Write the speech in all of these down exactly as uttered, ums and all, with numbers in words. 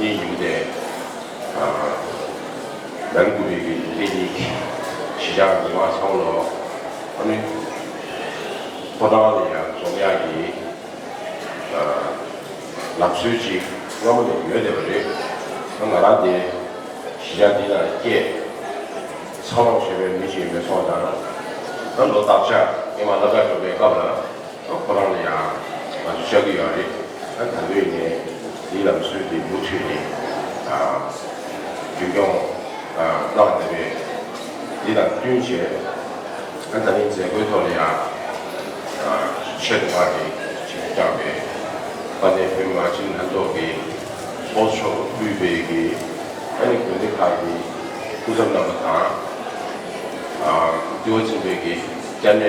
ཡིན་ཏེ། ཨ། ལན་ཀུ་རི་གི་ལུང་བསྟན་གཉིས་ཀྱི་གཞིས་ཆགས་མི་མང་ཚང་མ་ལོ། ཨ་ནི་ཕོ་བྲང་ལ་ཡང་འཛོམས་ཡག་གི། ཨ། ལམ་སྲོལ་ཅིག་སྔ་མོ་ནས་ཡོད་བསྡད་པ་རེད། ད་ང་རང་དེ་གཞིས་ཆགས་འདི་ན་སྐྱེས། ཚང་མ་ཞེས་པའི་མི་ཞིག་མེད་སོང་ཙང་། ད་ལོ་བརྟག་དཔྱད་ཨེ་མ་སློབ་གྲྭ་འགྲོ་བའི་སྐབས་ལ། ཁོ་རང་ལ་ཡང་ང་ཚོ་ལྕགས་ཀྱི་ཡོད་རེད། ཨ། ད་དུས་ནས་འདིའི་ལམ་སྲོལ་འདི་མུ་མཐུད་ནས། ཨ། རྒྱུན་སྐྱོང་། ཨ། གནང་བསྡད་པས། འདི་དང་བསྟུན་བྱས། ཨ། ད་ནི་མཛད་སྒོའི་ཐོག་ལ་ཡང་། ཨ། ཆེད་དུ་མ་རེད་ཅེས་བསྐྱངས་པས། དཔལ་ལྡན་བོད་མི་མང་སྤྱི་འཐུས་ལྷན་ཚོགས་ཀྱི་ཚོགས་གཙོ་དབུས་པའི་གི། ཨ་ནི་དགོན་སྡེ་ཁག་གི་སྐུ་ཚབ་རྣམ་པ་དང་། ཨ། འདི་བ་འཛིན་པའི་གི་སྐྱབས་གནས།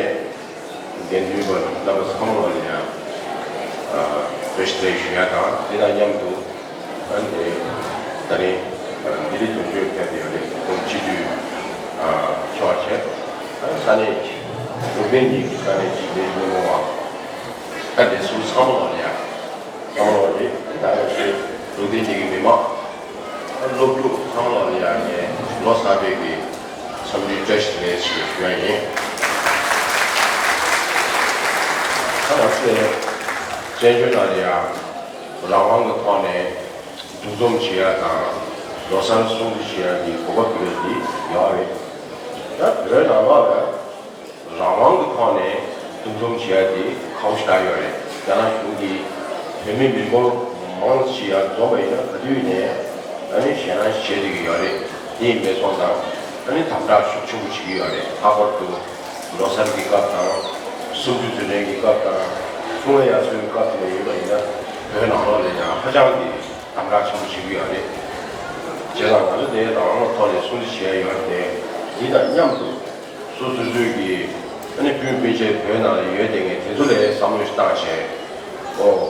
འགན་འཛིན་པ་རྣམ་པ་ཚང་མ་ལ་ཡང་། ཨ། བཀྲ་ཤིས་བདེ་ལེགས་ཞུ་ཡ་དང་། དེ་དང་མཉམ་དུ། ཨ་ནི་ད་རིང་། ཨ། ལྡི་ལི་དོན་གཅོད་ཕེབས་ཡོད་རེད། ཁོང་སྤྱི་འཐུས། ཨ། ཆགས་བྱས། ཨ། ས་གནས་ཀྱི་ལུང་བསྟན་གཉིས་ཀྱི་ས་གནས་ཀྱི་ལས་སྣེ་མང་བ། ཨ། དེ་ཚོ་ཚང་མ་ལ་ཡང་། ཚང་མ་ལ་རེད། ད་ཡང་ཞེས་ལུང་བསྟན་གཉིས་ཀྱི་མི་མང་། སློབ་ཕྲུག་ཚང་མ་ལ་ཡང་ངས་ལོ་གསར་པའི་གི་འཚམས་འདྲི་བཀྲ་ཤིས་བདེ་ལེགས་ཞེས་ཞུ་ཡ་ཡིན། ད་ང་ཚོས་བཙན་བྱོལ་ནང་ལ་ཡང་རང་དབང་གི་ཐོག་ནས་འདུ་འཛོམས་བྱེད་ཡ་དང་ལོ་གསར་སྲུང་བརྩི་བྱེད་ཡ་གི་གོ་སྐབས་དེ་འདྲ་འདི་ཡོད་རེད། ད་བོད་ནང་ལོགས་ལ། རང་དབང་གི་ཐོག་ནས་འདུ་འཛོམས་བྱེད་ཡ་དེ་ཁག་པོ་ཞེ་དྲག་ཡོད་རེད། རྒྱ་ནག་གཞུང་གིས་བོད་མི་མི་འབོར་མང་ཆེ་ཡར་འཛོམས་པ་ཡིན་ན་ག་དུས་ནས་ཨ་ནི་ཞེད་སྣང་བྱེད་བསྡད་ཀྱི་ཡོད་རེད། དེ་ཡིན་པའི་སོང་ཙང་ཨ་ནི་དམ་དྲག་ཤུགས་ཆེན་པོ་བྱེད་ཀྱི་ཡོད་རེད། ལྷག་པར་དུ་ལོ་གསར་གྱི་སྐབས་དང་། གསུམ་བཅུ་དུས་དྲན་གྱི་སྐབས་དང་། སྲུང་བའི་དབྱར་གསོལ་གྱི་སྐབས་དེ་འདྲ་ཡིན་པ་ཡིན་ན་བོད་ནང་ལོགས་ལ་ཡང་ཧ་ཅང་གི་དམ་དྲག་ཆེན་པོ་བྱེད་ཀྱི་ཡོད་རེད། བྱས་ཙང་ང་ཚོ་དེ་རང་དབང་ཐོག་ནས་སྲུང་བརྩི་བྱེད་ཡ་ཡོད་རེད། དེ་དང་མཉམ་དུ། སོ་སོ་སོའི་གི་ཨ་ནི་སྤུན་སྤུན་མཆེད་བོད་ནང་ལ་ཡོད་བསྡད་མཁན་དེ་ཚོ་ལ་བསམ་བློ་ཞིག་བཏང་བྱས། ཨོ།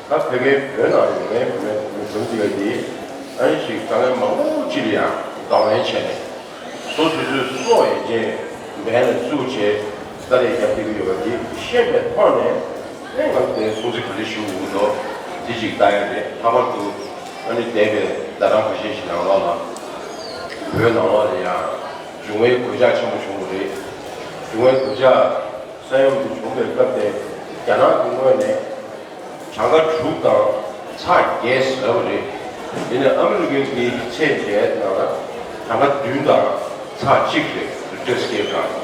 ད་ཕ་གིའི་བོད་ནང་ཡོད་མཁན་བོད་མི་བུ་མོ་བུ་མོ་དེ་ག་དེ་ཨ་ནི་ཞིག་དཀའ་ངལ་མང་པོ་ཅིག་ལ་ཡང་གདོང་ལེན་བྱས་ནས། སོ་སོ་སོའི་སྲོག་ཡན་ཆད་འབེན་ལ་བཙུགས་བྱས་དཀའ་ལས་བརྒྱབ་བསྡད་ཀྱི་ཡོད་པ་དེ་ཤེས་པའི་ཐོག་ནས། ཨེ། ང་ཚོ་དེ་སྲུང་བརྩི་ག་རེ་ཞུ་དགོས་འདུག་དེ་ཅིག་ལྟ་ཡ་རེད། ལྷག་པར་དུ་ཨ་ནི་འདས་པའི་ཟླ་གྲངས་ཁ་ཤས་ཤིག་ནང་ལོགས་ལ་བོད་ནང་ལོགས་ལ་ཡང་འབྱུང་བའི་གོད་ཆག་ཆེན་པོ་བྱུང་བ་རེད། འབྱུང་བའི་གོད་ཆག་ས་ཡོམ་དེ་བྱུང་བའི་སྐབས་དེ་རྒྱ་ནག་གི་ངོས་ནས་གྲངས་ཀ་དྲུག་དང་ཚེག་བརྒྱད་ཟེར་བ་རེད། དེ་ནས་ཨ་མི་རི་ཀའི་གི་ཚད་འཇལ་ནང་ལ་གྲངས་ཀ་བདུན་དང་ཚེག་གཅིག་རེད། རི་ཀ་ཊར་སི་ཀེལ་གྲངས་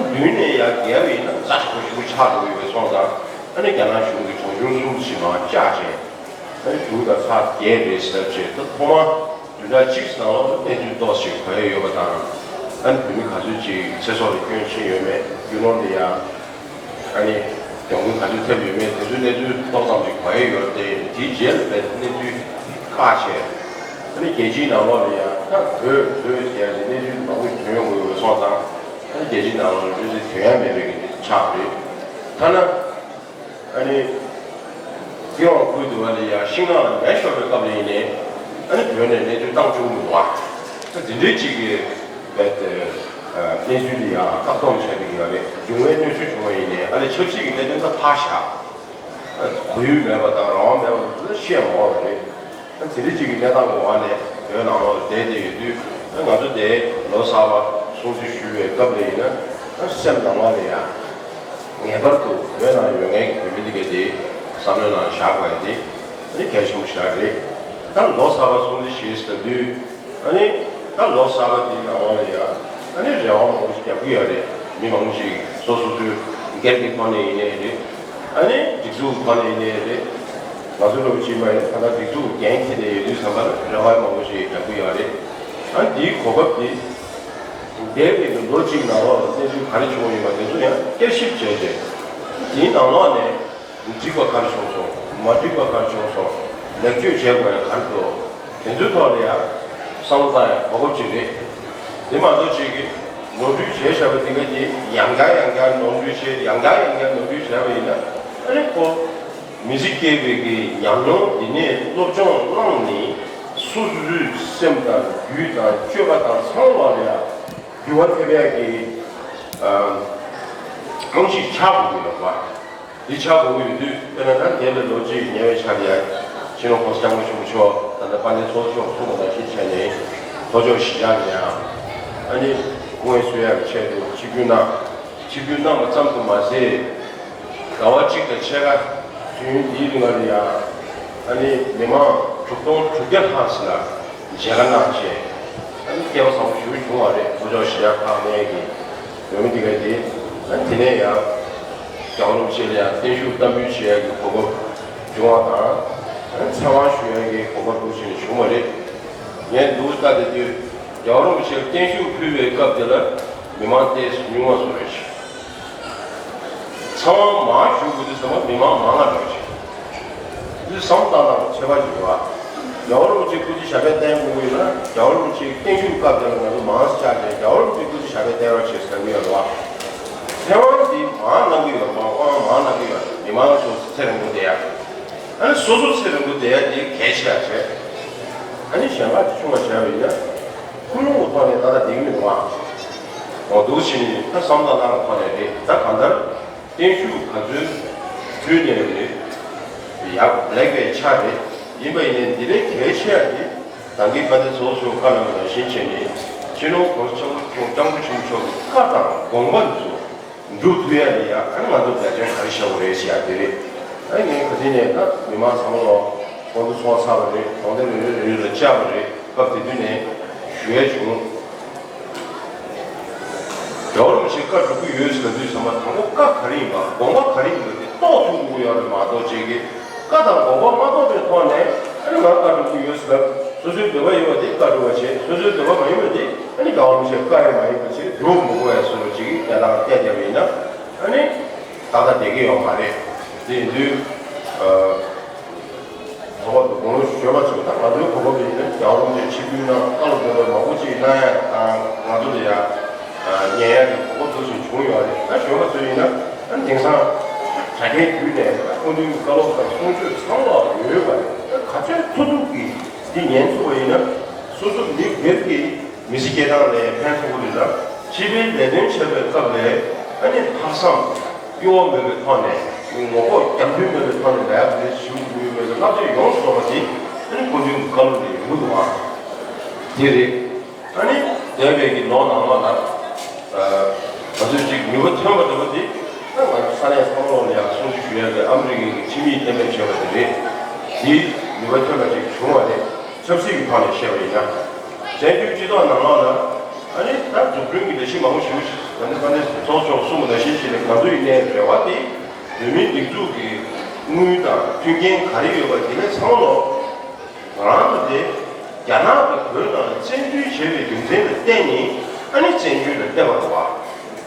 བདུན་ནས་ཡར་བརྒལ་བ་ཡིན་ན་ཛ་ཞེ་པོ་ཆགས་འགྲོ་གི་ཡོད་པའི་སོང་ཙང་། ཨ་ནི་རྒྱ་ནག་གཞུང་གིས་གྲོན་ཆུང་གསུམ་ཞིག་མར་བཅག་བྱས། ཨ་ནི་དྲུག་དང་ཚེག་བརྒྱད་རེད་ཟེར་བྱས། ད་ཐོག་མར་བདུན་ཕྲག་གཅིག་ནང་ལོགས་ལ་གནས་ཚུལ་ཏོག་ཙམ་གོ་ཡ་ཡོད་པ་དང་། ཨ་ནི་བོད་མི་ག་ཚོད་ཅིག་ཚེ་སྲོག་ལ་སྐྱོན་ཕྱིན་ཡོད་མེད། རྒྱུ་ནོར་ལ་ཡ། ཨ་ནི་གྱོང་གུན་ག་ཚོད་ཐེབས་ཡོད་མེད་དེ་ཚོའི་གནས་ཚུལ་ཏོག་ཙམ་ཅིག་གོ་ཡ་ཡོད་རེད་དེ། དེའི་རྗེས་ལ་བས་གནས་ཚུལ་བཀག་བྱས། ཨ་ནི་རྒྱལ་སྤྱིའི་ནང་ལོགས་ལ་ཡ་ད་བོད་བོད་ཟེར་ཡ་དེ་གནས་ཚུལ་མང་པོ་ཐོན་ཡོང་གི་ཡོད་པའི་སོང་ཙང་། ཨ་ནི་རྒྱལ་སྤྱིའི་ནང་ལོགས་ལ་གནས་ཚུལ་ཐོན་ཡ་མེད་པའི་གི་ཆགས་རེད། ཐ་ན། ཨ་ནི། སྤྱི་ཡོངས་ཁུལ་དུ་བ་ལ་ཡ་ཤིང་ནགས་ལ་མེ་ཤོར་བའི་སྐབས་ལ་ཡིན་ནའི། ཨ་ནི་བོད་ནས་གནས་ཚུལ་བཏང་བཅུག་མི་འདུག་བ། ད་འདི་འདྲའི་ཅིག་གི་བས་ཏེ། ཨ། གནས་ཚུལ་འདི་ཡང་བཀག་སྡོམ་བྱས་པའི་ཡོད་རེད། འབྱུང་བའི་གནོད་འཚེ་བྱུང་བ་ཡིན་ནའི་ཨ་ནི་ཆབ་སྲིད་ཀྱི་གནད་དོན་ད་ཕར་བཞག་ཨ། གོ་ཡུལ་མེད་པ་དང་རང་དབང་མེད་པ་དེ་ཚོ་བཤད་མ་དགོས་པ་རེད། ཨ། དེ་འདྲའི་ཅིག་གི་གནས་སྟངས་ཀྱི་འོག་ནས་བོད་ནང་ལོགས་བསྡད་བསྡད་ཡོད་དུས། ཨ། ང་ཚོ་དེ་ལོ་གསར་པ་སྲུང་བརྩི་ཞུ་བའི་སྐབས་ལ་ཡིན་ན། ཨ། སེམས་ནང་ལོགས་ལ་ཡང་། ངེས་པར་དུ་བོད་ནང་ཡོད་མཁན་གྱི་བོད་མི་དེ་གས་དེ་བསམ་བློའི་ནང་བཞག་དགོས་ཡ་དེ་ནི་གལ་ཆེན་པོ་ཞིག་རེད། ད་ལོ་གསར་པ་སྲུང་བརྩི་ཞེས་ཟེར་དུས། ཨ་ནི་ད་ལོ་གསར་པ་དེའི་ནང་ལོགས་ལ་ཡང་ཨ་ནི་རེ་བ་མང་པོ་ཞིག་རྒྱག་གི་ཡོད་རེད། མི་མང་པོ་ཞིག་སོ་སོ་སོའི་སྒེར་གྱི་ཐོག་ནས་ཡིན་ནའི་རེད། ཨ་ནི་སྒྲིག་འཛུགས་ཐོག་ནས་ཡིན་ནའི་རེད། ང་ཚོ་ལོ་ཕྱི་མ་ཡིན་ད་ལྟ་སྒྲིག་འཛུགས་འགན་འཁྱེར་ནས་ཡོད་དུས་ཙམ་པ་ལ་རེ་བ་མང་པོ་ཞིག་རྒྱག་གི་ཡོད་རེད། ཨ་ནི་དེའི་གོ་སྐབས་དེ། འདས་པའི་ལོ་གཅིག་ནང་ལོགས་ལ་གནས་ཚུལ་ག་རེ་བྱུང་ཡོད་པ་དེ་ཚོ་ཡང་བསྐྱར་ཞིབ་བྱས་རྗེས། དེའི་ནང་ལོགས་ནས་འགྲིག་པ་ག་རེ་བྱུང་སོང་། མ་འགྲིག་པ་ག་རེ་བྱུང་སོང་། ལེགས་བཅོས་བྱེད་དགོས་ཡ་ག་རེ་འདུག་དེ་ཚོའི་ཐོག་ལ་ཡང་བསམ་བློ་བཏང་ཡ་གོ་སྐབས་ཅིག་རེད། དེ་མ་གཏོགས་ཅིག་གིས་ནོར་འཁྲུལ་བྱས་བཞག་པ་དེ་ག་དེ་ཡང་བསྐྱར་ཡང་བསྐྱར་ནོར་འཁྲུལ་བྱས། ཡང་བསྐྱར་ཡང་བསྐྱར་ནོར་འཁྲུལ་བྱས་པ་ཡིན་ན་ཨ་ནི་ཁོ། མི་ཚེ་སྐྱེལ་བའི་གི་ཉམས་མྱོང་འདི་ནས་སློབ་སྦྱོང་བླངས་ནས་སོ་སོའི་སེམས་དང་རྒྱུད་དང་སྤྱོད་པ་དང་ཚང་མ་ལ་ཡང་འགྱུར་བ་ཐེབས་ཡག་གི་ཨ་རྨང་གཞི་ཆགས་དགོས་ཀྱི་ཡོད་པ། འདི་ཆགས་དགོས་ཀྱི་ཡོད་དུས་དཔེར་ན་ད་འདས་པའི་ལོ་གཅིག་ཉེ་བའི་ཆར་ཡང་ སྤྱི་ནོར་༸གོང་ས་༸སྐྱབས་མགོན་ཆེན་པོ་མཆོག་ད་ལྟ་དཔལ་ལྡན་ཚོགས་གཙོ་མཆོག་གསུངས་པ་ནང་བཞིན་བྱས་ནས་ལྷོ་ཕྱོགས་གཞིས་ཆགས་ནས་ཡང་ཨ་ནི་སྐུ་ངལ་གསོ་ཡག་གི་ཆེད་དུ་ཆིབས་བསྒྱུར་གནང་། ཆིབས་བསྒྱུར་གནང་བ་ཙམ་དུ་མ་ཟད། ཟླ་བ་གཅིག་དང་ཕྱེད་ཀ་དུས་ཡུན་འདིའི་རིང་ལ་ཡང་ཨ་ནི་མི་མང་དྲུག་སྟོང་དྲུག་བརྒྱ་ལྷག་ཞིག་ལ་མཇལ་ཁ་གནང་བྱས། ཨ་ནི་སྐལ་བ་བཟང་པོ་ཞེ་པོ་བྱུང་བ་རེད། ལྷོ་ཕྱོགས་གཞིས་ཆགས་ཁག་ནས་ཀྱི་བོད་མི་འདི་ག་དེ་ཨ་ནི་དེ་ནས་ཡང་རྒྱལ་བ་རིན་པོ་ཆེ་ལ་ཡང་བརྟན་བཞུགས་བསྟར་འབུལ་བྱེད་ཡག་གི་གོ་སྐབས་བྱུང་བ་དང་། ཨ་ནི་ཚེ་དབང་ཞུ་ཡག་གི་གོ་སྐབས་འདུག་བྱས་ནས་བྱུང་བ་རེད། ངས་འདུག་ལྟ་དེ་དུས་རྒྱལ་བ་རིན་པོ་ཆེར་བརྟན་བཞུགས་ཕུལ་བའི་སྐབས་དེ་ལ་མི་མང་ཏོག་ཙམ་ཉུང་བ་བཟོ་རེད། ཚང་མ་མར་བཞུགས་དགོས་དུས་ཙམ་པ་མི་མང་མང་ང་འགྲོ་ཆེ། འདི་བསམ་བློ་བཏང་སྟངས་ཁྱད་པར་ཅིག་ཡོད་པ། རྒྱལ་བ་རིན་པོ་ཆེ་སྐུ་ཚེ་ཞབས་པད་བརྟན་དགོས་ཀྱི་ཡོད་ན། རྒྱལ་བ་རིན་པོ་ཆེའི་བརྟན་བཞུགས་སྐབས་དེ་ལ་ང་ཚོ་མང་ཙམ་བཅར་ཏེ་རྒྱལ་བ་རིན་པོ་ཆེ་སྐུ་ཚེ་ཞབས་པད་བརྟན་རོགས་བྱེད་ཟེར་གྱི་ཡོད་རེད་བ། ཚེ་དབང་འདི་མང་གནང་གི་ཡོད་པ། དབང་མང་གནང་གི་ཡོད་རེད། མི་མང་ཚོ་ཚེ་རིང་པོ་བསྡད་ཡག་ཨ་ནི་སོ་སོ་ཚེ་རིང་པོ་བསྡད་ཡག་དེ་གལ་ཆེ་ཡག་བྱས། ཨ་ནི་གཞན་པ་དེ་ཆུང་བ་བྱས་པ་ཡིན་ན་ཀུན་སློང་གི་ཐོག་ནས་ད་ལྟ་བསྡད་ཀྱི་མི་འདུག་ཨ། འོ་འདུག་ཕྱིན་ནས་ད་བསམ་བློ་བཏང་ཐོག་ནས་རེད། ད་གང་ལྟར་བརྟན་བཞུགས་ག་ཚོད་ཕུལ་ནས་རེད། ཡག་ལེགས་པའི་ཆ་རེད། ཡིན་པ་ཡིན་ནའི་འདི་ལས་གལ་ཆེ་ཡག་དེ་ད་གིན་དཔལ་ལྡན་ཚོགས་གཙོ་མཆོག་བཀའ་གནང་བ་ནང་བཞིན་བྱས་ནས་སྤྱི་ནོར་༸གོང་ས་༸སྐྱབས་མགོན་ཆེན་པོ་མཆོག་གི་བཀའ་དང་དགོངས་པ་འདི་ཚོ་འགྲུབ་ཐུབ་ཡག་ལ་ཡང་ཨ་ནི་ང་ཚོ་འབད་བརྩོན་ག་རེ་བྱ་དགོས་རེད་ཟེར་ཡག་དེ་རེད། ཨ་ནི་ངས་ག་ཚོད་ནས་ད་མི་མང་ཚང་མ་ལ་དགོངས་དག་ཚོགས་ཚར་བ་རེད། གྲོང་སྡེ་རེ་རེ་རེ་རེ་ལ་བཅར་བ་རེད། སྐབས་དེ་དུས་ནས་ཞུ་ཡག་བྱུང་། རྒྱལ་བ་རིན་པོ་ཆེ་བཀའ་སྒྲུབ་ཀྱི་ཡོད་ཟེར་ལབ་དུས་ཙམ་པ་དང་པོ་བཀའ་ག་རེ་ཡིན་པ་དགོངས་པ་ག་རེ་ཡིན་པ་དེ་རྟོགས་ཐུབ་དགོས་ཀྱི་ཡོད་རེད་མ་གཏོགས་ཅིག་གིས་བཀའ་དང་དགོངས་པ་མ་རྟོགས་པའི་ཐོག་ནས་ཨ་ནི་ང་བཀའ་སྒྲུབ་ཀྱི་ཡོད་ཟེར་ལབ། སོ་སོའི་འདོད་པ་ཡིན་པ་དེ་བཀའ་སྒྲུབ་པ་བྱེད། སོ་སོའི་འདོད་པ་མ་ཡིན་པ་དེ་ཨ་ནི་རྒྱལ་བ་རིན་པོ་ཆེ་བཀའ་ཡང་མ་ཡིན་པ་བྱེད་སྒྲུབ་མི་དགོས་ཡ་བཟོ་འདྲ་ཅིག་གནས་སྟངས་བལྟས་བསྡད་པ་ཡིན་ན་ཨ་ནི་ཏག་ཏག་བསྡད་ཀྱི་ཡོད་མ་རེད། དེ་ཡིན་དུས་ཨ། ཚོགས་པ་དང་དགུང་ལོ་གཞོན་པ་ཚོས་ད་ང་ཚོའི་གོ་སྐབས་ཡིན་ན་རྒྱལ་བ་རིན་པོ་ཆེ་ཆིབས་བསྒྱུར་གནང་བཀའ་སློབ་འདོན་པ་མང་པོ་ཅིག་གནང་ཡ་དང་ང་ཚོ་ལ་ཡ་ཉན་ཡ་གི་གོ་སྐབས་འདུག་ཅིག་བྱུང་ཡོད་རེད། ད་གཞོན་པ་ཚོ་ཡིན་ན་ཨ་ནི་དེང་སང་དྲ་རྒྱའི་བརྒྱུད་ནས་སྐུ་མདུན་གྱི་བཀའ་སློབ་དང་གསུང་ཆོས་ཚང་མ་ཡོད་པ་རེད། ད་ག་ཚོད་ཐུབ་ཐུབ་ཀྱིས་འདི་ཉན་ཐུབ་པ་ཡིན་ན་སོ་སོ་མི་སྒེར་གྱི་མི་ཚེ་སྐྱེལ་སྟངས་ལ་ཕན་ཐོགས་ཀྱི་རེད་ལ། སྤྱི་པའི་ལས་དོན་བྱེད་པའི་སྐབས་ལ་ཨ་ནི་ལྷག་བསམ་གཡོ་བ་མེད་པའི་ཐོག་ནས་ངོ་ལྐོག་རྒྱབ་མདུན་མེད་པའི་ཐོག་ནས་ལས་ཀ་དེ་ཞུ་དགོས་ཡོད་མེད་པའི་བསླབ་བྱ་ཡོངས་སུ་རྫོགས་པ་དེ་ཨ་ནི་སྐུ་མདུན་གྱི་བཀའ་སློབ་ལས་ཡོང་གི་འདུག་ཨ། དེ་རེད། ཨ་ནི་འདས་པའི་གི་ལོ་ནང་ལོགས་ལ་ང་ཚོས་ཅིག་ནུས་པ་ཐོན་པ་འདྲ་པོ་དེ་ད་ང་ཚོ་ས་གནས་ཚང་མ་ལོག་ལ་ཡང་གསུང་ཆོས་ཞུ་ཡ་གི་ཨ་མི་རི་ཀའི་གི་ཕྱི་མིས་གཏན་འབེབས་བྱས་པ་དེ་རེད། དེ་ནུས་པ་ཐོན་པ་ཅིག་བྱུང་བ་རེད། ཆབ་སྲིད་ཀྱི་ཐོག་ནས་བཤད་པ་ཡིན་ན། བཙན་བྱོལ་སྤྱི་ཚོགས་ནང་ལོགས་ལ་ཨ་ནི་ད་འཛུགས་སྐྲུན་གྱི་ལས་གཞི་མང་པོ་ཞིག་ད་ནི་ད་ནི་ཚོགས་མཆོག་གསུངས་པ་ནང་བཞིན་བྱས་ནས་ང་ཚོ་ཡིན་ནའི་རེ་བ་དེ་བོད་མིའི་སྒྲིག་འཛུགས་ཀྱི་དངུལ་དང་མཐུན་རྐྱེན་ག་རེ་ཡོད་པ་དེ་གའི་ཚང་མ་ལོག་ང་རང་ཚོ་དེ་རྒྱ་ནག་གིས་བོད་ནང་ལ་བཙན་འཛུལ་བྱས་པའི་རྒྱུ་མཚན་ལ་བརྟེན་ནས་ཨ་ནི་བཙན་བྱོལ་ལ་སླེབས་པ་རེད་བ།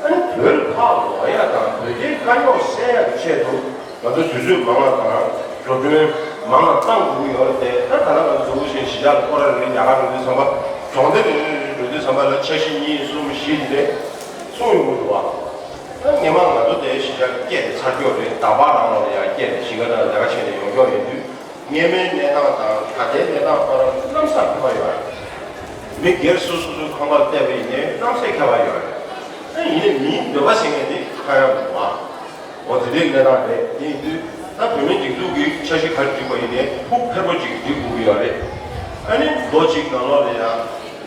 ཨ་ནི་བོད་ལ་ཕར་ལོག་ཡ་དང་བོད་རྒྱའི་དཀའ་རྙོག་སེལ་ཡ་གི་ཆེད་དུ། ང་ཚོ་དུས་ཚོད་མང་བ་དང་འགྲོ་གྲོན་མང་བ་བཏང་དགོས་ཀྱི་ཡོད་རེད་དེ། ད་ད་ལྟ་ང་ཚོ་གཙོ་བོ་བཞིན་གཞིས་ཆགས་ལ་སྐོར་ར་རེ་རྒྱ་གར་འགྲོ་དུས་ཙམ་པ་གྲོང་སྡེ་རེ་རེ་རེ་འགྲོ་དུས་ཙམ་པ་ལ་འཆར་གཞི་གཉིས་གསུམ་བཞི་དེ་འདྲས་གསུངས་ཡོང་གི་འདུག་བ། ད་སྔན་མ་ང་ཚོ་དེ་གཞིས་ཆགས་སྐྱེས་ནས་ཚར་སྐྱོར་རེད། ཟླ་བ་ནང་ལོགས་ལ་ཡང་སྐྱེས་ནས་གཞིས་ཀ་ནང་ལས་ཀ་བྱས་ནས་ཡོང་སྐྱོར་ཡོང་དུས་སྔན་མའི་གནས་སྟངས་དང་ད་ལྟའི་གནས་སྟངས་བར་གནམ་ས་ཁྱད་པར་ཡོད་རེད། མི་སྒེར་སོ་སོ་སོའི་ཁང་པར་བལྟས་པ་ཡིན་ནའི་གནམ་སའི་ཁྱད་པར་ཡོད་རེད། ད་ཡིན་ནའི་མིའི་འདོད་པ་ཟེར་མཁན་དེ་ཁ་ཡ་མི་འདུག་བ། འོ་དེ་འདྲའི་གནས་སྟངས་རེད། དེ་ཡིན་དུས་ད་བོད་མིའི་སྒྲིག་འཛུགས་ཀྱི་འཆར་གཞི་ག་རེ་བསྒྲིགས་པ་ཡིན་ནའི་ཕུགས་འཕེར་པོ་ཅིག་སྒྲིག་དགོས་ཀྱི་ཡོད་རེད། ཨ་ནི་ལོ་གཅིག་ནང་ལོགས་ལ་ཡང་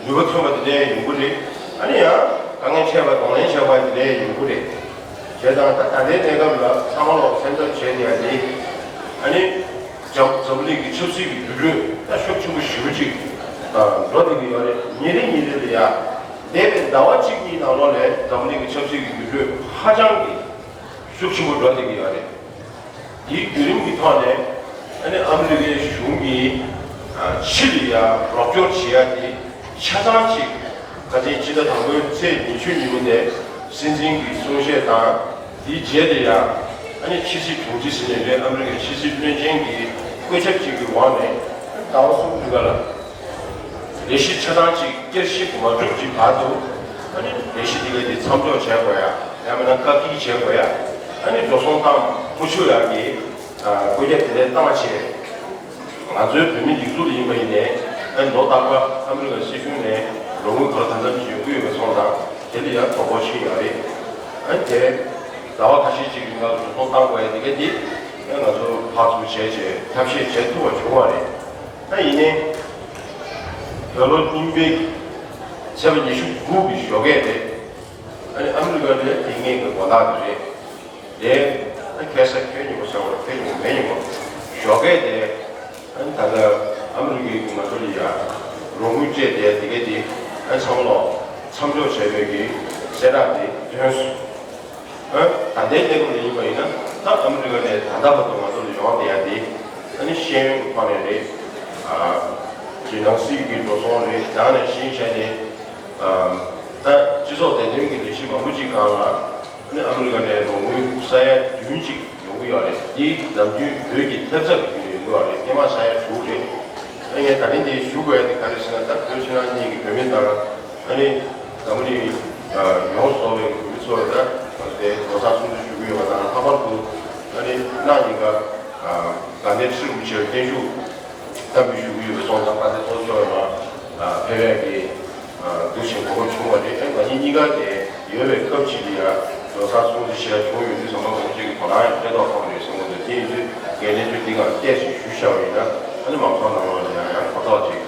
ནུས་པ་ཐོན་པ་དེ་འདྲ་ཡོང་གི་རེད། ཨ་ནི་ཡང་དཀའ་ངལ་འཕྲད་པ་གདོང་ལེན་བྱས་པ་དེ་འདྲ་ཡོང་གི་རེད། བྱས་ཙང་ད་ད་ལྟའི་གནས་སྐབས་ལ་ཚང་མ་ལོག་སེམས་འཚབ་བྱས་ཏེ་ཡ་དེ་ཨ་ནི་འཛམ་འཛམ་བུ་གླིང་གི་ཆབ་སྲིད་ཀྱི་འགྱུར་འགྲོས་ད་ཤུགས་ཆེན་པོ་ཞེ་པོ་ཅིག་འགྲོ་བསྡད་ཀྱི་ཡོད་རེད། ཉིན་རེ་ཉིན་རེ་ལ་ཡ་འདས་པའི་ཟླ་བ་གཅིག་གཉིས་ནང་ལོགས་ལ་འཛམ་བུ་གླིང་གི་ཆབ་སྲིད་ཀྱི་འགྱུར་འགྲོས་ཧ་ཅང་གི་ཤུགས་ཆེན་པོ་འགྲོ་བསྡད་ཀྱི་ཡོད་རེད། དེའི་བརྒྱུད་རིམ་གྱི་ཐོག་ནས་ཨ་ནི་ཨ་མི་རི་ཀའི་གཞུང་གིས་ཕྱི་ལ་ཡ་རོགས་སྐྱོར་བྱེད་ཡ་དེ་ཆ་ཚང་ཅིག་ཁ་སང་ཕྱི་ཟླ་དང་པོའི་ཚེས་ཉི་ཤུ་ཉིན་མོ་ནས་སྲིད་འཛིན་གྱི་གསུང་བཤད་དང་། དེའི་རྗེས་དེ་ཡང་ཨ་ནི་ཕྱི་སྲིད་དྲུང་ཆེ་ཟེར་ནས་རེད། ཨ་མི་རི་ཀའི་ཕྱི་སྲིད་བློན་ཆེན་གྱི་བཀོད་ཁྱབ་ཅིག་གི་འོག་ནས་ཟླ་བ་གསུམ་རིང་ག་ལ་ལས་གཞི་ཆ་ཚང་ཅིག་བསྐྱར་ཞིབ་མ་གྲུབ་ཀྱི་བར་དུ་ཨ་ནི་ལས་གཞི་དེ་ག་དེ་མཚམས་འཇོག་བྱས་དགོས་ཡ། ཡང་མིན་ན་བཀག་སྐྱིལ་བྱས་དགོས་ཡ། ཨ་ནི་འགྲོ་སོང་བཏང་མ་ཆོག་ཡ་གི་བཀོད་ཁྱབ་དེ་འདྲ་བཏང་བྱས། ང་ཚོའི་བོད་མི་སྒྲིག་འཛུགས་ལ་ཡིན་པ་ཡིན་ནའི་ཨ་ནི་ལོ་རྟག་པར་ཨ་མི་རི་ཀ་སྲིད་གཞུང་ནས་ལོ་དངུལ་ག་ལ་གང་འཚམ་ཅིག་ཡོང་གི་ཡོད་པ་སོང་ཙང་དེ་ལ་ཡང་དོ་ཕོག་ཕྱིན་ཡོད་རེད། ཨ་ནི་དེ་ཟླ་བ་ཁ་ཤས་ཅིག་རིང་ལ་འགྲོ་སོང་བཏང་དགོས་ཡ་དེ་ག་དེ། ཡང་ང་ཚོ་ཕར་ཚུར་བྱས་བྱས་ཐབས་ཤེས་བྱེད་ཐུབ་པ་བྱུང་བ་རེད། ད་ཡིན་ནའི་བོད་ལོ་རྙིང་པའི་ཚེས་པ་ཉི་ཤུ་དགུ་གི་ཞོགས་ཀས་རེད། ཨ་ནི་ཨ་མི་རི་ཀ་རེད། དེ་སྔའི་གི་དགོན་བདག་དེ་རེད། དེ་ཨ་ཁ་སང་ཁྱོན་ཉིན་མོ་ཟེར་བ་ཁྱོན་ཉིན་མོ་མེ་ཉིན་མོ་ཞོགས་ཀས་དེ། ཨ་ནི་ད་ལྟ་ཨ་མི་རི་ཀའི་གི་ང་ཚོ་ལ་ཡ་རོགས་དངུལ་སྤྲད་དེ་དེ་གས་དེ་ཨ་ཚང་མ་ལོ་མཚམས་འཇོག་བྱས་པའི་གི་གསལ་བསྒྲགས་དེ་ཐོན་སོང་། ཨ་ད་ལྟའི་གནས་བབ་ལ་ཡིན་པ་ཡིན་ན་ད་ཨ་མི་རི་ཀ་ནས་ད་ལྟ་བར་དུ་ང་ཚོ་ལ་ཡོང་བསྡད་ཡ་དེ་ཨ་ནི་ཤེས་ཡོན་གྱི་ཐོག་ནས་རེད། ཨ་ཅིག་ནང་སྲིད་ཀྱི་འགྲོ་སོང་རེད། ཡང་ནས་གཞན་བྱས་ནས་ཨ་ད་སྤྱི་ཚོགས་བདེ་དོན་གྱི་ལས་གཞི་མང་པོ་ཅིག་སྒང་ལ་ཨ་ནི་ཨ་མི་རི་ཀ་ནས་རོགས་དངུལ་ས་ཡ་བདུན་ཅིག་ཡོང་གི་ཡོད་རེད། འདི་ནམ་རྒྱུན་བོད་ཀྱི་ཐེབས་རྩ་གི་བརྒྱུད་ནས་ཡོང་གི་ཡོད་རེད། སྔོན་མ་ས་ཡ་དྲུག་རེད། ཨ་ངས་ད་རིང་འདི་ཞུ་དགོས་ཡ་དེ་ག་རེ་ཟེར་ན། ད་བོད་ཕྱི་ནང་གཉིས་ཀྱི་བོད་མི་དང་ཨ་ནི་འཛམ་བུ་གླིང་ཡོངས་སུ་རྫོགས་པའི་བོད་མི་ཚོ་ལ་ད་དེ་ལོ་གསར་སྲུང་བརྩི་ཞུ་གི་ཡོད་པ་དང་། ལྷག་པར་དུ་ཨ་ནི་གནངས་ཉིན་ཀ་དགའ་ལྡན་ཁྲི་རིན་པོ་ཆེར་བརྟན་བཞུགས་བསྟར་འབུལ་ཞུ་གི་ཡོད་པའི་སོང་ཙང་། དཔལ་ལྡན་ཚོགས་གཙོ་མཆོག་ཡང་ཕེབས་ཡ་གི་འདུག་ཅིང་གོ་སྐབས་བྱུང་བ་རེད། ཨ་ང་གཉིས་གཉིས་ཀ་དེ་ཡོད་པའི་སྐབས་ཅིག་ལ་ཡང་ལོ་གསར་སྲུང་བརྩི་ཞུ་ཡ་བྱུང་ཡོད་དུས་ཙམ་པ། ང་ཚོ་གཅིག་གི་དོ་སྣང་ཡང་ཐད་གཏོང་ཁག་རེད་བསམ་གྱི་འདུག་དེ་ཡིན་དུས་ངས་གནས་ཚུལ་འདི་གང་ཏོག་ཙམ་ཞུ་བཞག་པ་ཡིན་ན། ཨ་ནི་མང་ཚོགས་ནང་ལོགས་ལ་ཡང་ཡང་གོ་རྟོགས་ཅིག་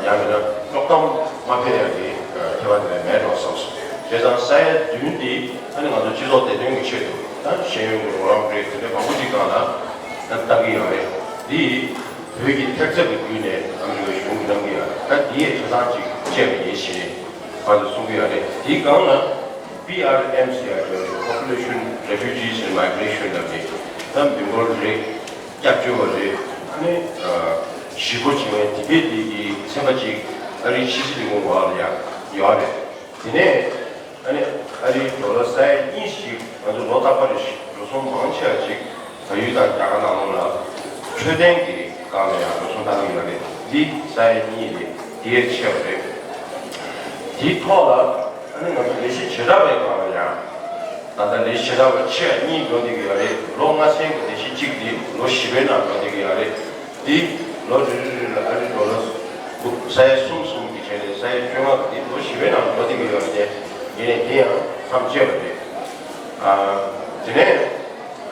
ཡང་མིན་ན་དཀྲོག་གཏམ་མ་ཕེབས་ཡ་གི་ཁྱད་པར་དེ་འདྲ་མེད་འགྲོ་བསམ་སོང་། བྱས་ཙང་ས་ཡ་བདུན་འདི་ཨ་ནི་ང་ཚོ་སྤྱི་ཚོགས་བདེ་དོན་གྱི་ཆེད་དུ་ད་ཤེས་ཡོན་གྱི་རོགས་རམ་རེད། དེ་འདྲ་མང་པོ་ཅིག་སྒང་ལ་ད་བཏང་གི་ཡོད་རེད། འདི་བོད་ཀྱི་ཐེབས་རྩ་གི་བརྒྱུད་ནས་ཨ་མི་རི་ཀའི་གཞུང་གིས་གནང་གི་ཡོད་རེད། ད་འདི་ཡི་ཆ་ཚང་ཅིག་བཅད་པ་ཡིན་ཞེས་ཕར་ཚུར་གསུང་གི་ཡོད་རེད། དེའི་སྒང་ལ་པི་ཨར་ཨེམ་ཟེར་ཡག་ཅིག་ཡོད་རེད། Population Refugees and Migration ལབ་ནས། ད་མི་འབོར་རེད། སྐྱབས་བཅོལ་བ་རེད། ཨ་ནི་ཨ་གཞིས་སྤོ་བྱེད་མཁན་དེ་གས་དེ་གི་ཚན་པ་ཅིག་ཨ་རིའི་ཕྱི་སྲིད་ལས་ཁུངས་འོག་ལ་ཡང་ཡོད་རེད། དེ་ནས་ཨ་ནི་ཨ་རིའི་ཌོ་ལར་ས་ཡ་གཉིས་ཤིག་ང་ཚོ་ལོ་རྟག་པར་རེ་བཞིན་འགྲོ་སོང་མང་ཆེ་བ་ཅིག་བལ་ཡུལ་དང་རྒྱ་གར་ནང་ལོགས་ལ་འཕྲོད་བསྟེན་གྱི་སྒང་ལ་ཡང་འགྲོ་སོང་བཏང་གི་ཡོད་རེད། འདི་ས་ཡ་གཉིས་ལས་དེ་ཡས་ཆེ་བ་རེད། དེའི་ཐོག་ལ་ཨ་ནི་ང་ཚོ་ལས་གཞི་བྱེ་བྲག་པའི་སྒང་ལ་ཡང་ད་ལྟ་ལས་གཞི་བྱེ་བྲག་པ་ཆེ་བ་གཉིས་འགྲོ་བསྡད་ཀྱི་ཡོད་རེད། ལོ་ལྔ་ཚན་གྱི་ལས་གཞི་གཅིག་དེ་ལོ་བཞི་པའི་ནང་འགྲོ་བསྡད་ཀྱི་ཡོད་རེད། དེ་ལོ་རེ་རེ་རེ་ལ་ཨ་རི་ཌོ་ལར་ས་ཡ་གསུམ་གསུམ་གྱི་བྱས་ནས་ས་ཡ་བཅོ་ལྔ་གི་དེ་ལོ་བཞི་པའི་ནང་འགྲོ་བསྡད་ཀྱི་ཡོད་རེད། དེ་ཡིན་ནའི་དེ་ཡང་མཚམས་བཅད་པ་རེད། ཨ་དེ་ནས་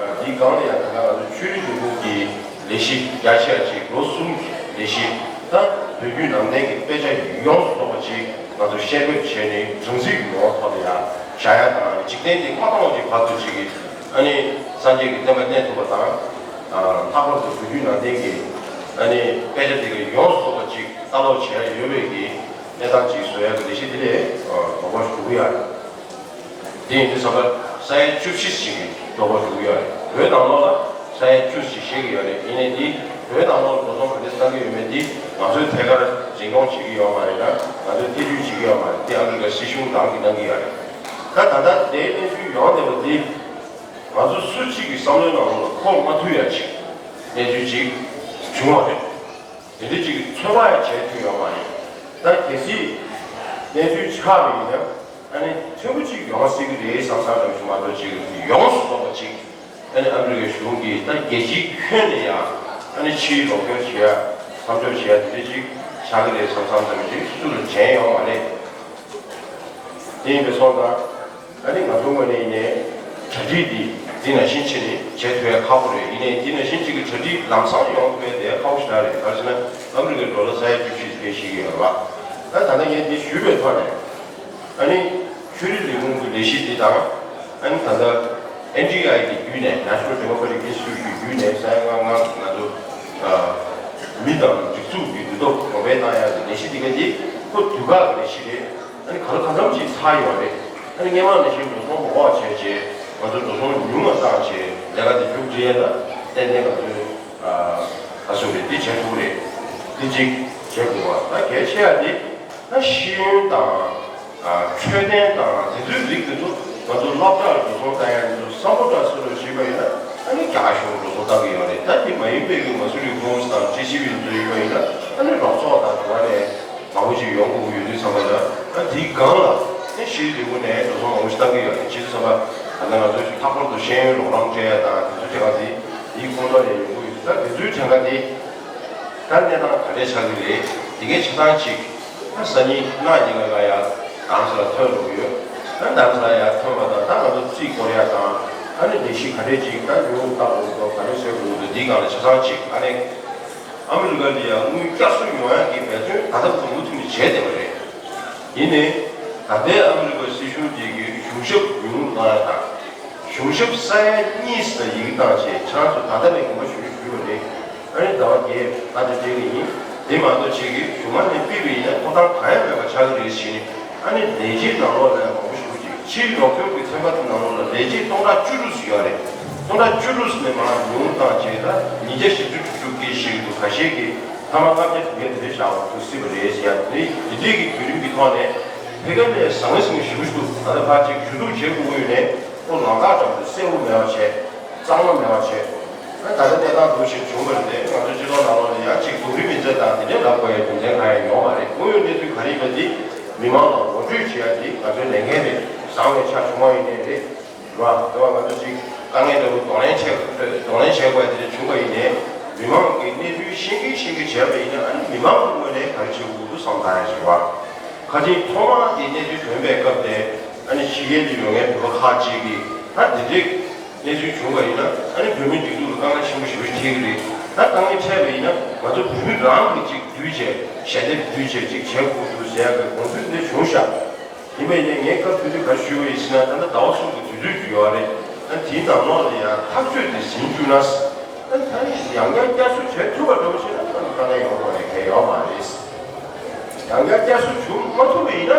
ཨ་དེའི་སྒང་ལ་ཡང་ད་ལྟ་ང་ཚོ་ཆོས་རིག་ལས་ཁུངས་ཀྱི་ལས་གཞི་རྒྱ་ཆེ་བ་ཅིག་ལོ་གསུམ་གྱི་ལས་གཞི་ད་བོད་བརྒྱུད་ནང་བསྟན་གྱི་དཔེ་ཆ་ཡོངས་སུ་རྫོགས་པ་ཅིག་ང་ཚོ་བཤེར་འབེབས་བྱས་ནས་སྦྲང་རྩིའི་ངོ་བོ་ཐོག་ཏུ་ཡང་བཞག་ཡ་དང་། འཇིག་རྟེན་འདི་མ་སྟོངས་ཀྱི་བར་དུ་ཅིག་གི་ཨ་ནི་སངས་རྒྱས་ཀྱི་བསྟན་པ་གནས་ཐུབ་པ་དང་། ཨ་ལྷག་པར་དུ་བོད་བརྒྱུད་ནང་བསྟན་གྱི་ཨ་ནི་དཔེ་ཆ་དེ་ག་ཡོངས་སུ་རྫོགས་པ་ཅིག་ལྟ་ཀློག་བྱེད་ཡ་ཡོད་པའི་གི་གནས་སྟངས་ཅིག་བཟོ་ཡ་གི་ལས་གཞི་དེ་ལས་དོ་ཁུར་ཞུ་གི་ཡོད་རེད། དེ་ཡིན་དུས་ཙམ་པ་ས་ཡ་བཅུ་བཞི་ཞིག་གི་དོ་ཁུར་ཞུ་གི་ཡོད་རེད། བོད་ནང་ལོགས་ལ་ས་ཡ་བཅུ་བཞི་ཞིག་ཡོད་རེད། ཡིན་ནའི་འདི་བོད་ནང་ལོགས་འགྲོ་སོང་ག་འདྲ་བཏང་གི་ཡོད་མེད་འདི་ང་ཚོས་ཐད་ཀར་འཛིན་སྐྱོང་བྱེད་ཀྱི་ཡོད་མ་རེད་ལ། ང་ཚོས་ཐེ་བྱུས་བྱེད་ཀྱི་ཡོད་མ་རེད། འདི་ཨ་མི་རི་ཀ་སྲིད་གཞུང་རང་གིས་གནང་གི་ཡོད་རེད། ད་ད་ལྟ་དེའི་གནས་ཚུལ་ཡོང་བསྡད་པ་འདི་ང་ཚོ་སུ་གཅིག་གི་བསམ་བློའི་ནང་ལ་འཁོར་མ་ཐུབ་ཡ་ཅིག་གནས་ཚུལ་ཅིག་བྱུང་བ་རེད། དེ་འདྲ་ཅིག་ཚོད་དཔག་ཡང་བྱས་ཐུབ་ཡོད་མ་རེད། ད་གལ་སྲིད་གནས་ཚུལ་ཆགས་པ་ཡིན་ན་ཨ་ནི་ཕྲན་བུ་ཅིག་ཡོང་སྲིད་ཀྱི་རེད་བསམ་བསམ་ཙམ་ཞིག་མ་གཏོགས་ཅིག་ཡོངས་སུ་རྫོགས་པ་ཅིག་ཨ་ནི་ཨ་མི་རི་ཀའི་གཞུང་གིས་ད་རྒྱལ་སྤྱིའི་ཁྱོན་ནས་ཡང་ཨ་ནི་ཕྱིའི་རོགས་སྐྱོར་བྱེད་ཡ་མཚམས་འཇོག་བྱེད་ཡ་དེ་འདྲ་ཅིག་ཆགས་ཀྱི་རེད་བསམ་བསམ་ཙམ་ཞིག་སུ་ལ་དྲན་ཡོད་མ་རེད། དེ་ཡིན་པའི་སོང་ཙང་། ཨ་ནི་ང་ཚོའི་ངོས་ནས་ཡིན་ནའི་གྲ་སྒྲིག་འདི་འདི་ནང་བཞིན་བྱས་ནས་བྱེད་ཐུབ་ཡ་ཁག་པོ་རེད། ཡིན་ནའི་འདི་ནང་བཞིན་གཅིག་གི་གྲ་སྒྲིག་ལམ་སང་ཡོང་ཐུབ་ཡ་དེ་ཁག་པོ་ཞེ་དྲག་རེད། ག་རེ་ཟེར་ན་ཨ་མི་རི་ཀའི་ཌོ་ལར་ས་ཡ་བཅུ་བཞི་སྤེལ་ཤེས་ཀྱི་ཡོད་རེད་པ། ད་ད་ལྟ་ངས་འདི་ཞུས་པའི་ཐོག་ནས་ཨ་ནི་ཆོས་རིག་ལས་ཁུངས་ཀྱི་ལས་གཞི་འདི་དང་། ཨ་ནི་ད་ལྟ་ཨེན་ཌི་ཨའི་གི་བརྒྱུད་ནས་National Democratic Institute གི་བརྒྱུད་ནས་ས་ཡ་ལྔ་ལྔ་ང་ཚོ་མི་དང་སྒྲིག་འཛུགས་ཀྱི་འདུ་སྟོབས་གོང་འཕེལ་བཏང་ཡ་གི་ལས་གཞི་འདི་ག་འདི་ཁོ་དུས་བཀག་གི་ལས་གཞི་རེད། ཨ་ནི་ག་ལ་གང་འཚམ་ཅིག་ཚར་ཡོད་རེད། ཨ་ནི་སྔོན་མ་ནང་བཞིན་འགྲོ་སོང་མང་བ་བྱས་རྗེས་ང་ཚོ་འགྲོ་སོང་ཉུང་བ་བཏང་བྱས་ལས་ཀ་དེ་མཇུག་སྒྲིལ་ཡས་ལ་ཏན་ཏན་ང་ཚོས་ཨ་ག་ཟེར་རེད། འདི་བྱེད་ཐུབ་རེད། འདི་གཅིག་བྱེད་དགོས་པ། ད་གལ་ཆེ་བ་དེ་ད་ཤེས་ཡོན་དང་ཨ་འཕྲོད་བསྟེན་དང་དེ་ཚོའི་རིགས་དེ་ཚོ་ང་ཚོ་སློབ་གྲྭར་འགྲོ་སོང་བཏང་ཡས་ང་ཚོ་བསམ་བློ་འདྲ་སོ་སོར་བྱས་པ་ཡིན་ན་ཨ་ནི་རྒྱ་གཞུང་འགྲོ་སོང་བཏང་གི་ཡོད་རེད། ད་དེ་མ་ཡིན་པའི་གི་ང་ཚོ་རི་ཧོམ་སི་དང་ཊི་སི་ཝི་ཚོ་ཡིན་པ་ཡིན་ན་ཨ་ནི་རོགས་ཚོགས་དང་དེ་བ་ནས། མང་པོ་ཞིག་ཡོང་དགོས་ཀྱི་ཡོད་དུས་ཙམ་པ་ལ། ཨ་དེའི་སྒང་ལ་ཨེ་ཤེས་རིག་པ་ནས་འགྲོ་སོང་མང་པོ་ཞིག་བཏང་གི་ཡོད་རེད། བྱས་དུས་ཙམ་པ་ད་ལྟ་ང་ཚོ་ཞིག་ལྷག་པར་དུ་ཤེས་ཡོན་རོགས་རམ་སྤྲད་ཡ་དང་དེ་ཚོ་དེ་ག་དེ་དེའི་ཁོངས་གཏོགས་ནས་ཡོང་གི་ཡོད། ད་དེ་ཚོའི་གྲངས་ཀ་དེ་ད་གནས་སྟངས་ག་འདྲས་ཆགས་ཀྱི་རེད། དེ་གའི་ཆ་ཚང་ཅིག་ད་སང་ཉིན་གནངས་ཉིན་ང་ཡ་རྡ་རམ་ས་ལ་ཐོན་འགྲོ་གི་ཡོད། ད་རྡ་རམ་ས་ལ་ཡ་ཐོན་པ་དང་ད་ང་ཚོ་རྩིས་སྐོར་ཡ་དང་། ཨ་ནི་ལས་གཞི་ག་རེ་ཅིག་ད་ཡོང་བཏང་དགོས་འདུག་ག་རེ་བཟོ་དགོས་འདུག་འདིའི་སྒང་ལ་ཆ་ཚང་ཅིག་ཨ་ནི་ཨ་མི་རི་ཀ་ལ་ཡང་དངུལ་བསྐྱར་གསོ་ཡོང་ཡག་གི་འབད་བརྩོན་ད་ལྟ་བར་དུ་མུ་མཐུད་ནས་བྱས་བསྡད་པ་རེད། ཡིན་ནའི་ད་ལྟའི་ཨ་མི་རི་ཀ་སྲིད་གཞུང་འདི་གི་གཞུང་ཞབས་ཉུང་རུ་གཏོང་ཡག་དང་། གཞུང་ཞབས་ས་ཡ་གཉིས་ཙམ་ཡི་གེ་བཏང་བྱས་ཁྱེད་རང་ཚོ་ད་ལྟ་ནས་དགོངས་པ་ཞུ་རྒྱུ་ཞུས་པ་རེད། ཨ་ནི་ཟླ་བ་བརྒྱད་ད་དེ་འབྲེལ་གི་ཡིན། དེ་མ་གཏོགས་ཁྱེད་ཀྱིས་གཞུང་མང་ནས་ཕུད་པ་ཡིན་ན་ཐོབ་ཐང་གང་ཡང་མེད་པ་ཆགས་ཀྱི་རེད་ཟེར་ནས། ཨ་ནི་ལས་བྱེད་ནང་ལོགས་ལ་ཡང་མང་པོ་ཞེ་པོ་ཅིག་ཕྱིའི་རོགས་སྐྱོར་གྱི་ཚན་པ་དེ་ནང་ལོགས་ལ་ལས་བྱེད་སྟོང་ཕྲག་བཅུ་དྲུག་ཙམ་ཡོད་རེད། སྟོང་ཕྲག་བཅུ་དྲུག་ཙམ་ནས་མར་ཉུང་བཏང་བྱས་ད་ཉིས་བརྒྱ་བཞི་བཅུ་དྲུག་ཅུ་སྐད་བཤད་ཀྱི་འདུག་ཁ་ཤས་ཀྱིས་ཐ་མ་ལྔ་བརྒྱ་བདུན་བརྒྱ་དེ་འདྲ་བཞག་པ་འདུག་སྲིད་པ་རེད་ཟེར་ཡ་དེ་འདྲའི་དེ་འདྲས་ཀྱི་བརྒྱུད་རིམ་གྱི་ཐོག་ནས་ཕ་གི་ལ་ཟང་ངེ་ཟིང་ངེ་ཞེ་པོ་ཞིག་འདུག་ད་ལྟ་ཕར་ཅིག་ཞུ་གཏུག་བྱེད་དགོས་ཀྱི་ཡོད་ནའི་ཁོ་ལམ་ཁ་འགྲམ་དུ་གསལ་པོ་མེད་པ་བྱས། གཙང་མ་མེད་པ་བྱས། ད་ལྟ་གནས་སྟངས་འདུག་ཞིག་བྱུང་བ་རེད་དེ། ང་ཚོ་སྤྱི་ཚོགས་ནང་ལོགས་ལ་ཡང་ཅིག་སྡུག་རུས་མི་མཛད་དང་དེ་འདྲའི་ལབ་དགོས་ཡ་རྒྱུ་མཚན་གང་ཡང་ཡོད་མ་རེད། དངོས་ཡོད་གནས་ཚུལ་ག་རེ་ཡིན་པ་འདི་མི་མང་ལ་ངོ་སྤྲོད་བྱེད་ཡ་འདི་ང་ཚོའི་ལས་འགན་རེད། བཟང་བའི་ཆ་བྱུང་བ་ཡིན་ནའི་རེད། རེད་བ། དེ་བ་ང་ཚོ་ཅིག་དཀའ་ངལ་འདྲ་བོ་གདོང་ལེན་བྱེད་གདོང་ལེན་བྱེད་དགོས་ཡ་དེ་འདྲ་བྱུང་བ་ཡིན་ནའི་མི་མང་གི་གནས་ཚུལ་ཤེས་ཀྱི་ཤེས་ཀྱི་བྱས་པ་ཡིན་ན་ཨ་ནི་མི་མང་གི་ངོས་ནས་ག་རེ་བྱེད་དགོས་འདུག་བསམ་བཏང་ཡ་ཞིག་རེད་བ། ཁ་ཅིག་ཐོག་མ་དེ་གནས་ཚུལ་ཐོན་པའི་སྐབས་དེ་ཨ་ནི་ཕྱི་རྒྱལ་དུ་ཡོད་མཁན་བོད་པ་ཁག་ཅིག་གིས་ད་དེ་འདྲའི་གནས་ཚུལ་བྱུང་བ་ཡིན་ན་ཨ་ནི་བོད་མིའི་སྒྲིག་འཛུགས་ལ་དཀའ་ངལ་ཆེན་པོ་ཞེ་པོ་ཞིག་འཕྲད་ཀྱི་རེད། ད་དཀའ་ངལ་འཕྲད་པ་ཡིན་ན་ང་ཚོ་བོད་མི་རང་གིས་ཅིག་བསྡུས་བྱས་ཞལ་འདེབས་བསྡུས་བྱས་ཅིག་བྱེད་དགོས་འདུག་ཟེར་ཡག་གི་དགོངས་ཚུལ་འདི་བྱུང་ཤག་ཡིན་པ་ཡིན་ནའི་ངས་སྐབས་དེ་དུས་ག་རེ་ཞུས་པ་ཡིན་ཟེར་ན་ད་ལྟ་ཟླ་བ་གསུམ་གྱི་དུས་ཚོད་ཅིག་ཡོད་རེད། ད་དེའི་ནང་ལོགས་ལ་ཡང་ཐག་གཅོད་དེ་ཟིན་བཅུག་ན། ད་ད་ནི་ཡང་བསྐྱར་བསྐྱར་གསོ་བྱེད་ཐུབ་པ་འདྲ་པོ་ཞིག་ན་ད་ནི་དཀའ་ངལ་ཡོང་དགོས་ནས་གལ་ཡོད་མ་རེད། ཡང་བསྐྱར་བསྐྱར་གསོ་བྱུང་མ་ཐུབ་པ་ཡིན་ན་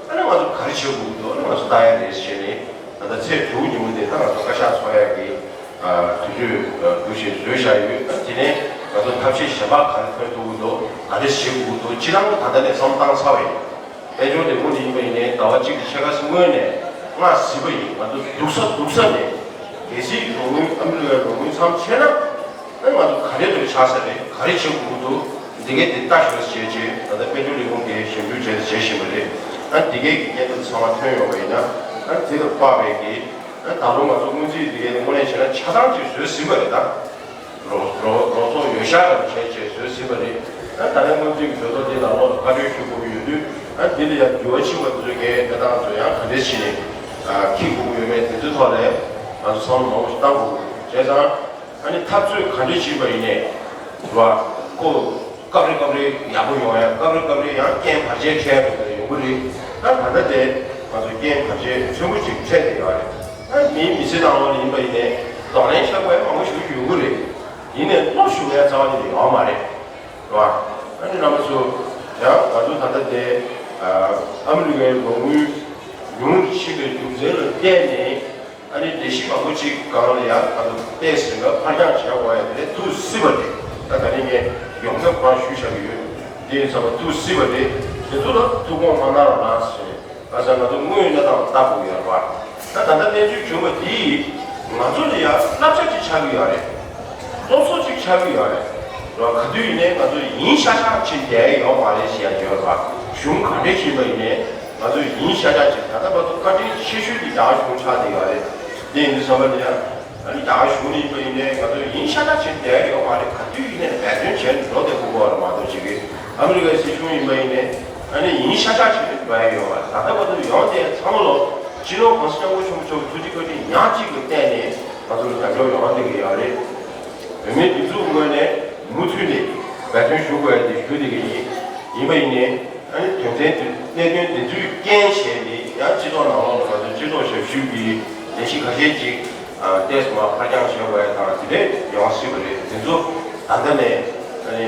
ཨ་ནི་ང་ཚོ་ག་རེ་བྱེད་དགོས་འདུག་ཨ་ནི་ང་ཚོ་ལྟ་ཡ་རེད་ཞེས་ནས་ད་ལྟ་ཚེས་དྲུག་ཉིན་མོ་དེ་ད་ང་ཚོ་བཀའ་ཤག་ཚོགས་ཡ་གི་དུས་ཚོད་འདུག་ཞེས་བཟོས་བཞག་ཡོད། ཨ་དེ་ནས་ང་ཚོ་ཐབས་ཤེས་གཞན་པ་ག་རེ་འཐེན་ཐུབ་ཀྱི་འདུག་ག་རེ་བྱེད་དགོས་འདུག་སྤྱིར་བཏང་ད་ལྟ་ནས་བསམ་བཏང་ཚར་བ་ཡིན། དཔལ་འབྱོར་ལས་ཁུངས་ནས་ཡིན་པ་ཡིན་ནའི་ཟླ་བ་གཅིག་གི་ཕྱེད་ཀ་སྔོན་ནས་སྔ་ཟིན་པ་ཡིན། ང་ཚོ་སྡུག་ས་སྡུག་ས་ནས་གལ་སྲིད་རོགས་དངུལ་ཨ་མི་རི་ཀའི་རོགས་དངུལ་མཚམས་ཆད་ན་ཨ་ང་ཚོ་ག་རེ་འདྲ་ཆགས་ས་རེད། ག་རེ་བྱེད་དགོས་འདུག་འདི་གའི་འདི་ལྟ་ཞོག་ཅེས་བྱས་ད་ལྟ་དཔལ་འབྱོར་ལས་ཁུངས་ཀྱིས་ཞིབ་འཇུག་བྱས་བྱས་བཞིན་པ་རེད། ཨ་འདི་གའི་གི་སྙན་ཐོ་ཚང་མ་ཐོན་ཡོང་བ་ཡིན་ན་ཨ་དེ་ལ་དཔག་པའི་གི་ཨ་ད་ལོ་ང་ཚོ་སྔོན་རྩིས་འདི་གའི་དངོས་གནས་བྱས་ན་ཆ་ཚང་ཅིག་བཟོས་ཟིན་པ་རེད་ད། རོགས་རོགས་རོགས་ཚོགས་ཡོད་ཤག་རམ་བྱས་བྱས་བཟོས་ཟིན་པ་རེད། ཨ་ད་ལན་སྔོན་རྩིས་ཀྱི་གྲོས་ཚོགས་འདི་ནང་ལོགས་ལ་བཀའ་འཁྲོལ་ཞུ་དགོས་ཀྱི་ཡོད་དུས་ཨ་འདི་ལ་ཡང་འགྱུར་བ་ཕྱིན་པ་དེ་ཚོའི་གའི་གནས་སྟངས་ཚོ་ཡང་ག་འདྲས་བྱས་ནས་ཨ་འཁྱེར་དགོས་ཀྱི་ཡོད་མེད་དེ་ཚོའི་ཐོག་ལ་ང་ཚོ་བསམ་བློ་མང་པོ་ཞིག་བཏང་དགོས་ཀྱི་རེད། བྱས་ཙང་ཨ་ནི་འཐབ་རྩོད་ག་འདྲས་བྱས་པ་ཡིན་ནའི་རེད་བ། ཁོ་སྐབས་རེ་སྐབས་རེ་ཡག་པོ་ཡོང་ཡ། སྐབས་རེ་སྐབས་རེ་ཡང་རྐྱེན་བར་ཆད་འཕྲད་ཡ་ཡོང་གི་རེད། ད་ད་ལྟ་དེ་ང་ཚོ་རྐྱེན་བར་ཆད་ཆེན་པོ་ཅིག་འཕྲད་བསྡད་ཡོད་རེད། ད་མིའི་མི་ཚེ་ནང་ལོགས་ལ་ཡིན་པ་ཡིན་ནའི་གདོང་ལེན་བྱ་དགོས་ཡ་མང་པོ་ཞིག་ཡོང་གི་རེད། ཡིན་ནའི་བློ་ཞུམ་ཡ་རྩ་བ་ཉིད་ནས་ཡོད་མ་རེད། རེད་བ། ཨ་ནི་རྣམ་པ་ཚོ་ཡང་ང་ཚོ་ད་ལྟ་དེ་ཨ་མི་རི་ཀའི་རོགས་དངུལ་ཉུང་རུ་ཕྱིན་པའི་རྒྱུ་མཚན་ལ་བརྟེན་ནས། ཨ་ནི་ལས་གཞི་མང་པོ་ཅིག་གི་སྒང་ལ་ཡང་ད་དུང་ཏོག་ཙམ་ལ་ཕར་འགྱངས་བྱས་པ་ཡང་དེ་ཐུག་སྲིད་པ་རེད། ད་ད་ནི་ངས་ཡོངས་ཁྱབ་ཁོ་རང་ཞུས་བཞག་གི་ཡོད། དེ་ཡིན་ཙང་ཐུག་སྲིད་པ་རེད། དེ་ཚོ་ལ་ཐུགས་དགོངས་མ་གནང་རོགས་གནང་ཞེས་ནས་ང་ཚོ་ང་ཚོ་དངོས་ཡོད་གནས་སྟངས་ལ་ལྟ་དགོས་ཀྱི་ཡོད་རེད་པ། ད་ད་ལྟ་གནས་ཚུལ་བྱུང་བ་འདིས་ང་ཚོ་ལ་ཡང་བསླབ་བྱ་ཅིག་ཆགས་ཀྱི་ཡོད་རེད། སློབ་གསོ་ཅིག་ཆགས་ཀྱི་ཡོད་རེད། རོགས་ག་དུས་ཡིན་ནའི་ང་ཚོ་ཡིན་ཤག་ཤག་ཕྱིན་བསྡད་ཡོད་མ་རེད་ཟེར་ཡ་ཡོད་རེད་པ། གཞུང་ག་འདྲས་ཕྱིན་པ་ཡིན་ནའི། ང་ཚོས་ཡིན་ཤག་ཤག་ཅིག་ད་ལྟ་བར་དུ་བཀའ་དྲིན་ཆེ་ཤོས་ཀྱི་རྒྱ་གར་གཞུང་ཆགས་བསྡད་ཡོད་རེད། དེ་ཡིན་དུས་ཙམ་པ་ལ་ཡང་ཨ་ནི་རྒྱ་གར་གཞུང་ནས་ཡིན་པ་ཡིན་ནའི་ང་ཚོས་ཡིན་ཤག་ཤག་བྱས་བསྡད་ཡོད་མ་རེད། ག་དུས་ཡིན་ནའི་འབད་བརྩོན་བྱས་ནས་འགྲོ་བསྡད་དགོས་པ་རེད་མ་གཏོགས་ཅིག་གིས་ཨ་མི་རི་ཀའི་སྲིད་གཞུང་ཡིན་པ་ཡིན་ནའི་ཨ་ནི་ཡིན་ཤག་ཤག་བྱས་ནས་འགྲོ་ཡ་ཡོད་མ་རེད། ད་ལྟ་བར་དུ་ཡོང་བསྡད་ཚང་མ་ལོ་སྤྱི་ནོར་གོང་ས་སྐྱབས་མགོན་ཆེན་པོ་མཆོག་གི་ཐུགས་རྗེ་བཀའ་དྲིན་ཉག་གཅིག་གི་སྟེང་ནས་ང་ཚོར་རྒྱབ་སྐྱོར་ཡོང་བསྡད་ཀྱི་ཡོད་རེད། བོད་མིའི་སྒྲིག་འཛུགས་ངོས་ནས་མུ་མཐུད་ནས་འབད་བརྩོན་ཞུ་དགོས་ཡ་དེ་ཞུ་བསྡད་ཀྱི་ཡིན། ཡིན་པ་ཡིན་ནའི། ཨ་ནི་དོན་ཚན་དེ་གནད་དོན་དེ་ཚོའི་རྐྱེན་བྱས་ནས་ཡང་སྤྱི་ཚོགས་ནང་ལོགས་ལ་ང་ཚོ་སྤྱི་ཚོགས་ཞབས་ཞུ་གི་ལས་གཞི་ཁ་ཤས་ཅིག་ཏོག་ཙམ་ཕར་འགྱངས་བྱེད་དགོས་ཡ་དང་དེ་འདྲས་ཡོང་སྲིད་པ་རེད། དེ་ཚོ་ད་ལྟ་ནས་ཨ་ནི་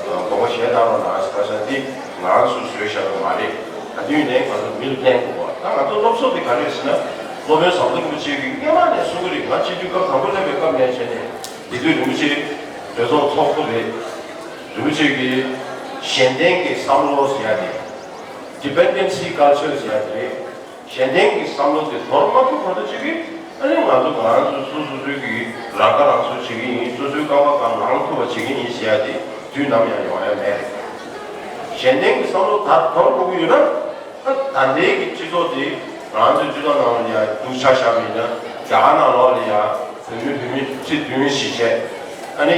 དགོངས་པ་བཞེས་གནང་རོགས་གནང་ཟེར་བ་འདི་ང་རང་ཚོས་བཟོས་བཞག་པ་མ་རེད། ག་དུས་ནས་ང་ཚོ་མི་ལ་བརྟེན་དགོས་པ། ད་ང་ཚོ་སློབ་གསོ་དེ་ག་རེ་རེད་ཟེར་ན་སློབ་དཔོན་ཟམ་གདོང་རིན་པོ་ཆེ་གིས་སྔོན་མ་ནས་གསུང་གི་རེད། ང་སྤྱི་འཐུས་སྐབས་དང་པོ་སླེབས་པའི་སྐབས་ནས་བྱས་ནས་དེ་དུས་རིན་པོ་ཆེ་གྲོས་ཚོགས་ཚོགས་གཙོ་རེད། རིན་པོ་ཆེ་གིས་གཞན་བརྟེན་གྱི་བསམ་བློ་ཟེར་ཡ་དེ། Dependency Culture ཟེར་ཡ་དེ་རེད། གཞན་བརྟེན་གྱི་བསམ་བློ་དེ་དོར་མ་ཐུབ་བར་དུ་ཅིག་གིས་ཨ་ནི་ང་ཚོ་ང་རང་ཚོ་སོ་སོ་སོའི་གི་རང་ཁ་རང་གསོ་བྱེད་ཀྱི་ཡིན། སོ་སོའི་རྐང་པ་སྒང་ལངས་ཐུབ་པ་བྱེད་ཀྱི་ཡིན་ཟེར་ཡ་དེ་དུས་ནམ་ཡང་ཡོང་ཡ་མེད་རེད། གཞན་བརྟེན་གྱི་བསམ་བློ་དར་དོར་དགོས་ཀྱི་ཡོད་ན། ད་ད་ལྟའི་གི་སྤྱི་ཚོགས་འདི་ང་ཚོའི་སྤྱི་ཚོགས་ནང་ལ་ཡང་འདུག་ཆ་བཞག་པ་ཡིན་ན་རྒྱ་གར་ནང་ལོགས་ལ་ཡང་བོད་མི་བོད་མི་ཁྲི་བདུན་བཞི་བྱས། ཨ་ནི་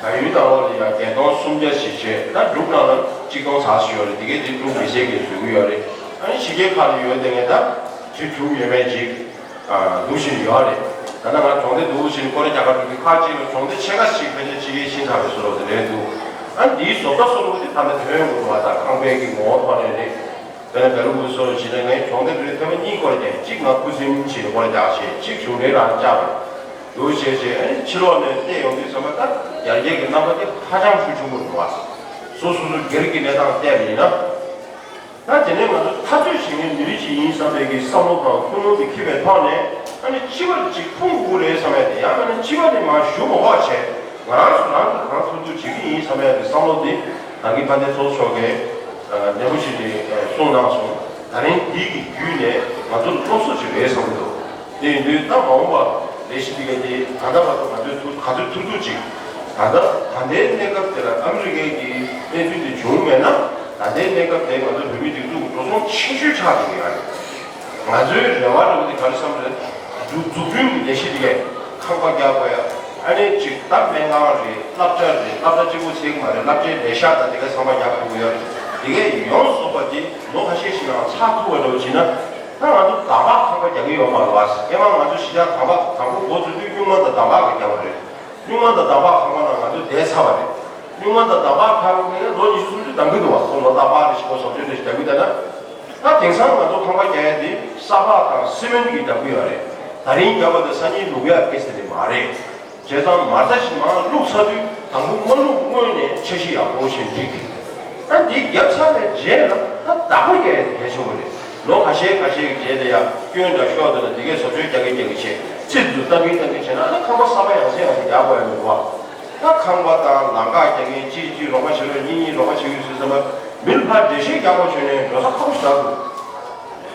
བལ་ཡུལ་ནང་ལོགས་ལ་ཡང་བརྒྱད་སྟོང་སུམ་བརྒྱ་བཞི་བྱས། ད་འབྲུག་ནང་ལ་གཅིག་སྟོང་ཙམ་ཞིག་ཡོད་རེད། དེ་གའི་དེ་འབྲུག་མི་སེར་གྱིས་བཟོ་གི་ཡོད་རེད། ཨ་ནི་ཕྱི་རྒྱལ་ཁག་ལ་ཡོད་དེ་ངས་ད་ཁྲི་དྲུག་ཡོད་མེད་ཅིག་འདུག་བཞིན་ཡོད་རེད། ད་ལྟ་ང་གྲོང་སྡེ་འདུག་བཞིན་ཀོ་རེ་རྒྱ་གར་འགྲོ་གི་ཁག་ཅིག་ལ་གྲོང་སྡེ་ཆེ་ཁག་ཅིག་ཕལ་ཆེར་ཕྱི་རྒྱལ་ཕྱིན་ཚར་བའི་བཟོ་འདྲ་དེ་རེད་འདུག་ཨ་འདིའི་བཟོ་ལྟ་བཟོ་འདྲ་དེ་ད་ལྟ་ཐོན་ཡོང་གི་འདུག་བ། ད་ཁང་པའི་གི་ངོ་བོ་ཐོག་ནས་རེད། དཔེར་ན་བེ་ལུ་བུ་སོགས་བྱས་ན་ངས་གྲོང་སྡེ་འདིར་ཐེངས་མ་གཉིས་ཀོ་རེ་རྒྱག་གཅིག་ང་ཁུ་སིམ་བྱས་ནས་ཀོ་རེ་རྒྱག་བྱས་གཅིག་གཞུང་འབྲེལ་རང་བཅག་པ་འདུག་བྱས་བྱས་ཨ་ནི་ཕྱི་ལོགས་ནས་བལྟས་ཡོང་དུས་ཙམ་པ་ད་ཡར་རྒྱས་ཀྱི་རྣམ་པ་དེ་ཧ་ཅང་ཤུགས་ཆེན་པོ་འདུག་བ། སོ་སོ་སོ་སྒེར་གྱི་གནས་སྟངས་བལྟས་པ་ཡིན་ན། ད་དེ་ནས་ང་ཚོ་འཐབ་རྩོད་བྱེད་མཁན་མི་རིགས་ཤིག་ཡིན་བསམ་པའི་གི་བསམ་བློ་དང་ཐུགས་སྣང་དེ་འཁྱེར་བའི་ཐོག་ནས་ཨ་ནི་སྤྱི་པ་ལ་ཅིག་ཕུང་དགོས་རེད་བསམ་ཡ་དེ་ཡང་མིན་ན་སྤྱི་པ་ནས་མར་ཞུ་མ་དགོས་བྱས་ང་རང་སུ་རང་གིས་གང་ཐུབ་ཐུབ་བྱེད་ཀྱི་ཡིན་བསམ་ཡ་གི་བསམ་བློ་དེ་ད་གིན་དཔལ་ལྡན་ཚོགས་གཙོ་མཆོག་གིས་ནན་པོ་བྱས་ནས་གསུངས་གནང་སོང་། ད་རིང་འདི་གི་བརྒྱུད་ནས་ང་ཚོ་ལ་སློབ་གསོ་ཅིག་རེད་བསམ་གྱི་འདུག་དེ་ཡིན་དུས་ད་མ་འོངས་པ་ལས་གཞི་འདི་ག་དེ་ད་ལྟ་བར་དུ་ང་ཚོས་ཐུབ་ག་ཚོད་ཐུབ་ཐུབ་ཅིག་ད་ལྟ་ད་ལྟའི་གནས་སྐབས་དེ་ལ་ཨ་མི་རི་ཀའི་གི་གནས་ཚུལ་འདི་བྱུང་མེད་ན་ད་ལྟའི་གནས་སྐབས་དེ་ང་ཚོ་བོད་མིའི་སྒྲིག་འཛུགས་ཀྱི་འགྲོ་སོང་ཆེ་ཤོས་ཆགས་ཀྱི་ཡོད་རེད། ང་ཚོའི་རེ་བ་རེ་བ་འདི་ག་རེ་བསམ་རེད། འཛུགས་འཛུགས་སྐྲུན་གྱི་ལས་གཞི་འདི་གས་ཁང་པ་རྒྱག་དགོས་ཡ། ཨ་ནི་ཅིག་ད་སྨན་ཁང་རེད། སློབ་གྲྭ་རེད། སློབ་གྲྭ་གཅིག་པུ་ཟེར་གྱི་མ་རེད། སློབ་གྲྭའི་ལས་ཤག་དང་དེ་གས་ཚང་མ་རྒྱག་དགོས་ཀྱི་ཡོད་རེད། དེ་གས་ཡོངས་རྫོགས་པ་འདི་ལོ་ཁ་ཤས་ཤིག་ནང་ཚར་ཐུབ་པ་འདྲ་བོ་བྱས་ན། ད་ང་ཚོ་འདམ་བག་ཁང་པ་རྒྱག་གི་ཡོད་མ་རེད་བ། སྔོན་མ་ང་ཚོ་གཞིས་ཆགས་འདམ་བག་དང་པོ་འགོ་བཙུགས་དུས་སྨྱུག་མ་དང་འདམ་བག་གིས་རྒྱག་པ་རེད། སྨྱུག་མ་དང་འདམ་བག་ཁང་པ་ནང་ང་ཚོ་བསྡད་ཚར་བ་རེད། སྨྱུག་མ་དང་འདམ་བག་ཁང་པ་ནས་ལོ་ཉི་ཤུ་སུམ་ཅུ་འདང་གི་འདུག་བ། ཁོ་ལོ་རྟག་པར་རེ་ཞིག་ཁོ་བཟོ་བཅོས་རེ་ཞིག་རྒྱག་གི་བསྡད་ན། ད་དེང་སང་ང་ཚོ་ཁང་པ་རྒྱག་ཡ་དེ་ས་ཕག་དང་སི་མེན་གྱིས་རྒྱག་གི་ཡོད་རེད། ད་རིང་རྒྱབ་པ་དེ་སང་ཉིན་ལུག་ཡག་སྐད་ཆ་དེ་མ་རེད། བྱས་ཙང་མ་རྩ་ཞིག་མར་བླུགས་ཚར་དུས་དང་པོ་མ་བླུགས་སྔོན་ནས་འཆར་གཞི་ཡག་པོ་ཞིག་སྒྲིག་གི། ཨ་འདི་བརྒྱབ་ཚར་བའི་རྗེས་ལ་ད་བདག་པོ་རྒྱག་ཡ་དེ་གལ་ཆེན་པོ་རེད། ལོ་ཁ་ཤས་ཁ་ཤས་ཀྱི་རྗེས་དེ་ཡང་སྐྱོན་འདྲ་ཤོར་འདུག་ན་དེ་གས་བཟོ་བཅོས་རྒྱག་གི་རྒྱག་གི་བྱས་ཚིག་འཛུགས་བཏང་གི་བཏང་གི་བྱས་ན་ཨ་ནི་ཁང་པ་གསར་པ་ཡང་སེ་ཡང་སེ་རྒྱག་དགོས་ཡ་མི་འདུག་བ། ད་ཁང་པ་དང་ལམ་ཁ་རྒྱག་མཁན་གཅིག་གཅིག་རོགས་པ་བྱེད་རོགས། གཉིས་གཉིས་རོགས་པ་བྱེད་ཀྱི་ཡོད་ཟེར་ཙམ་པ་མི་ལ་ཕར་འགྲེལ་བཤད་རྒྱག་དགོས་བྱུང་ནས་འགྲོ་ས་ཁག་པོ་ཞིག་ཆགས་འདུག་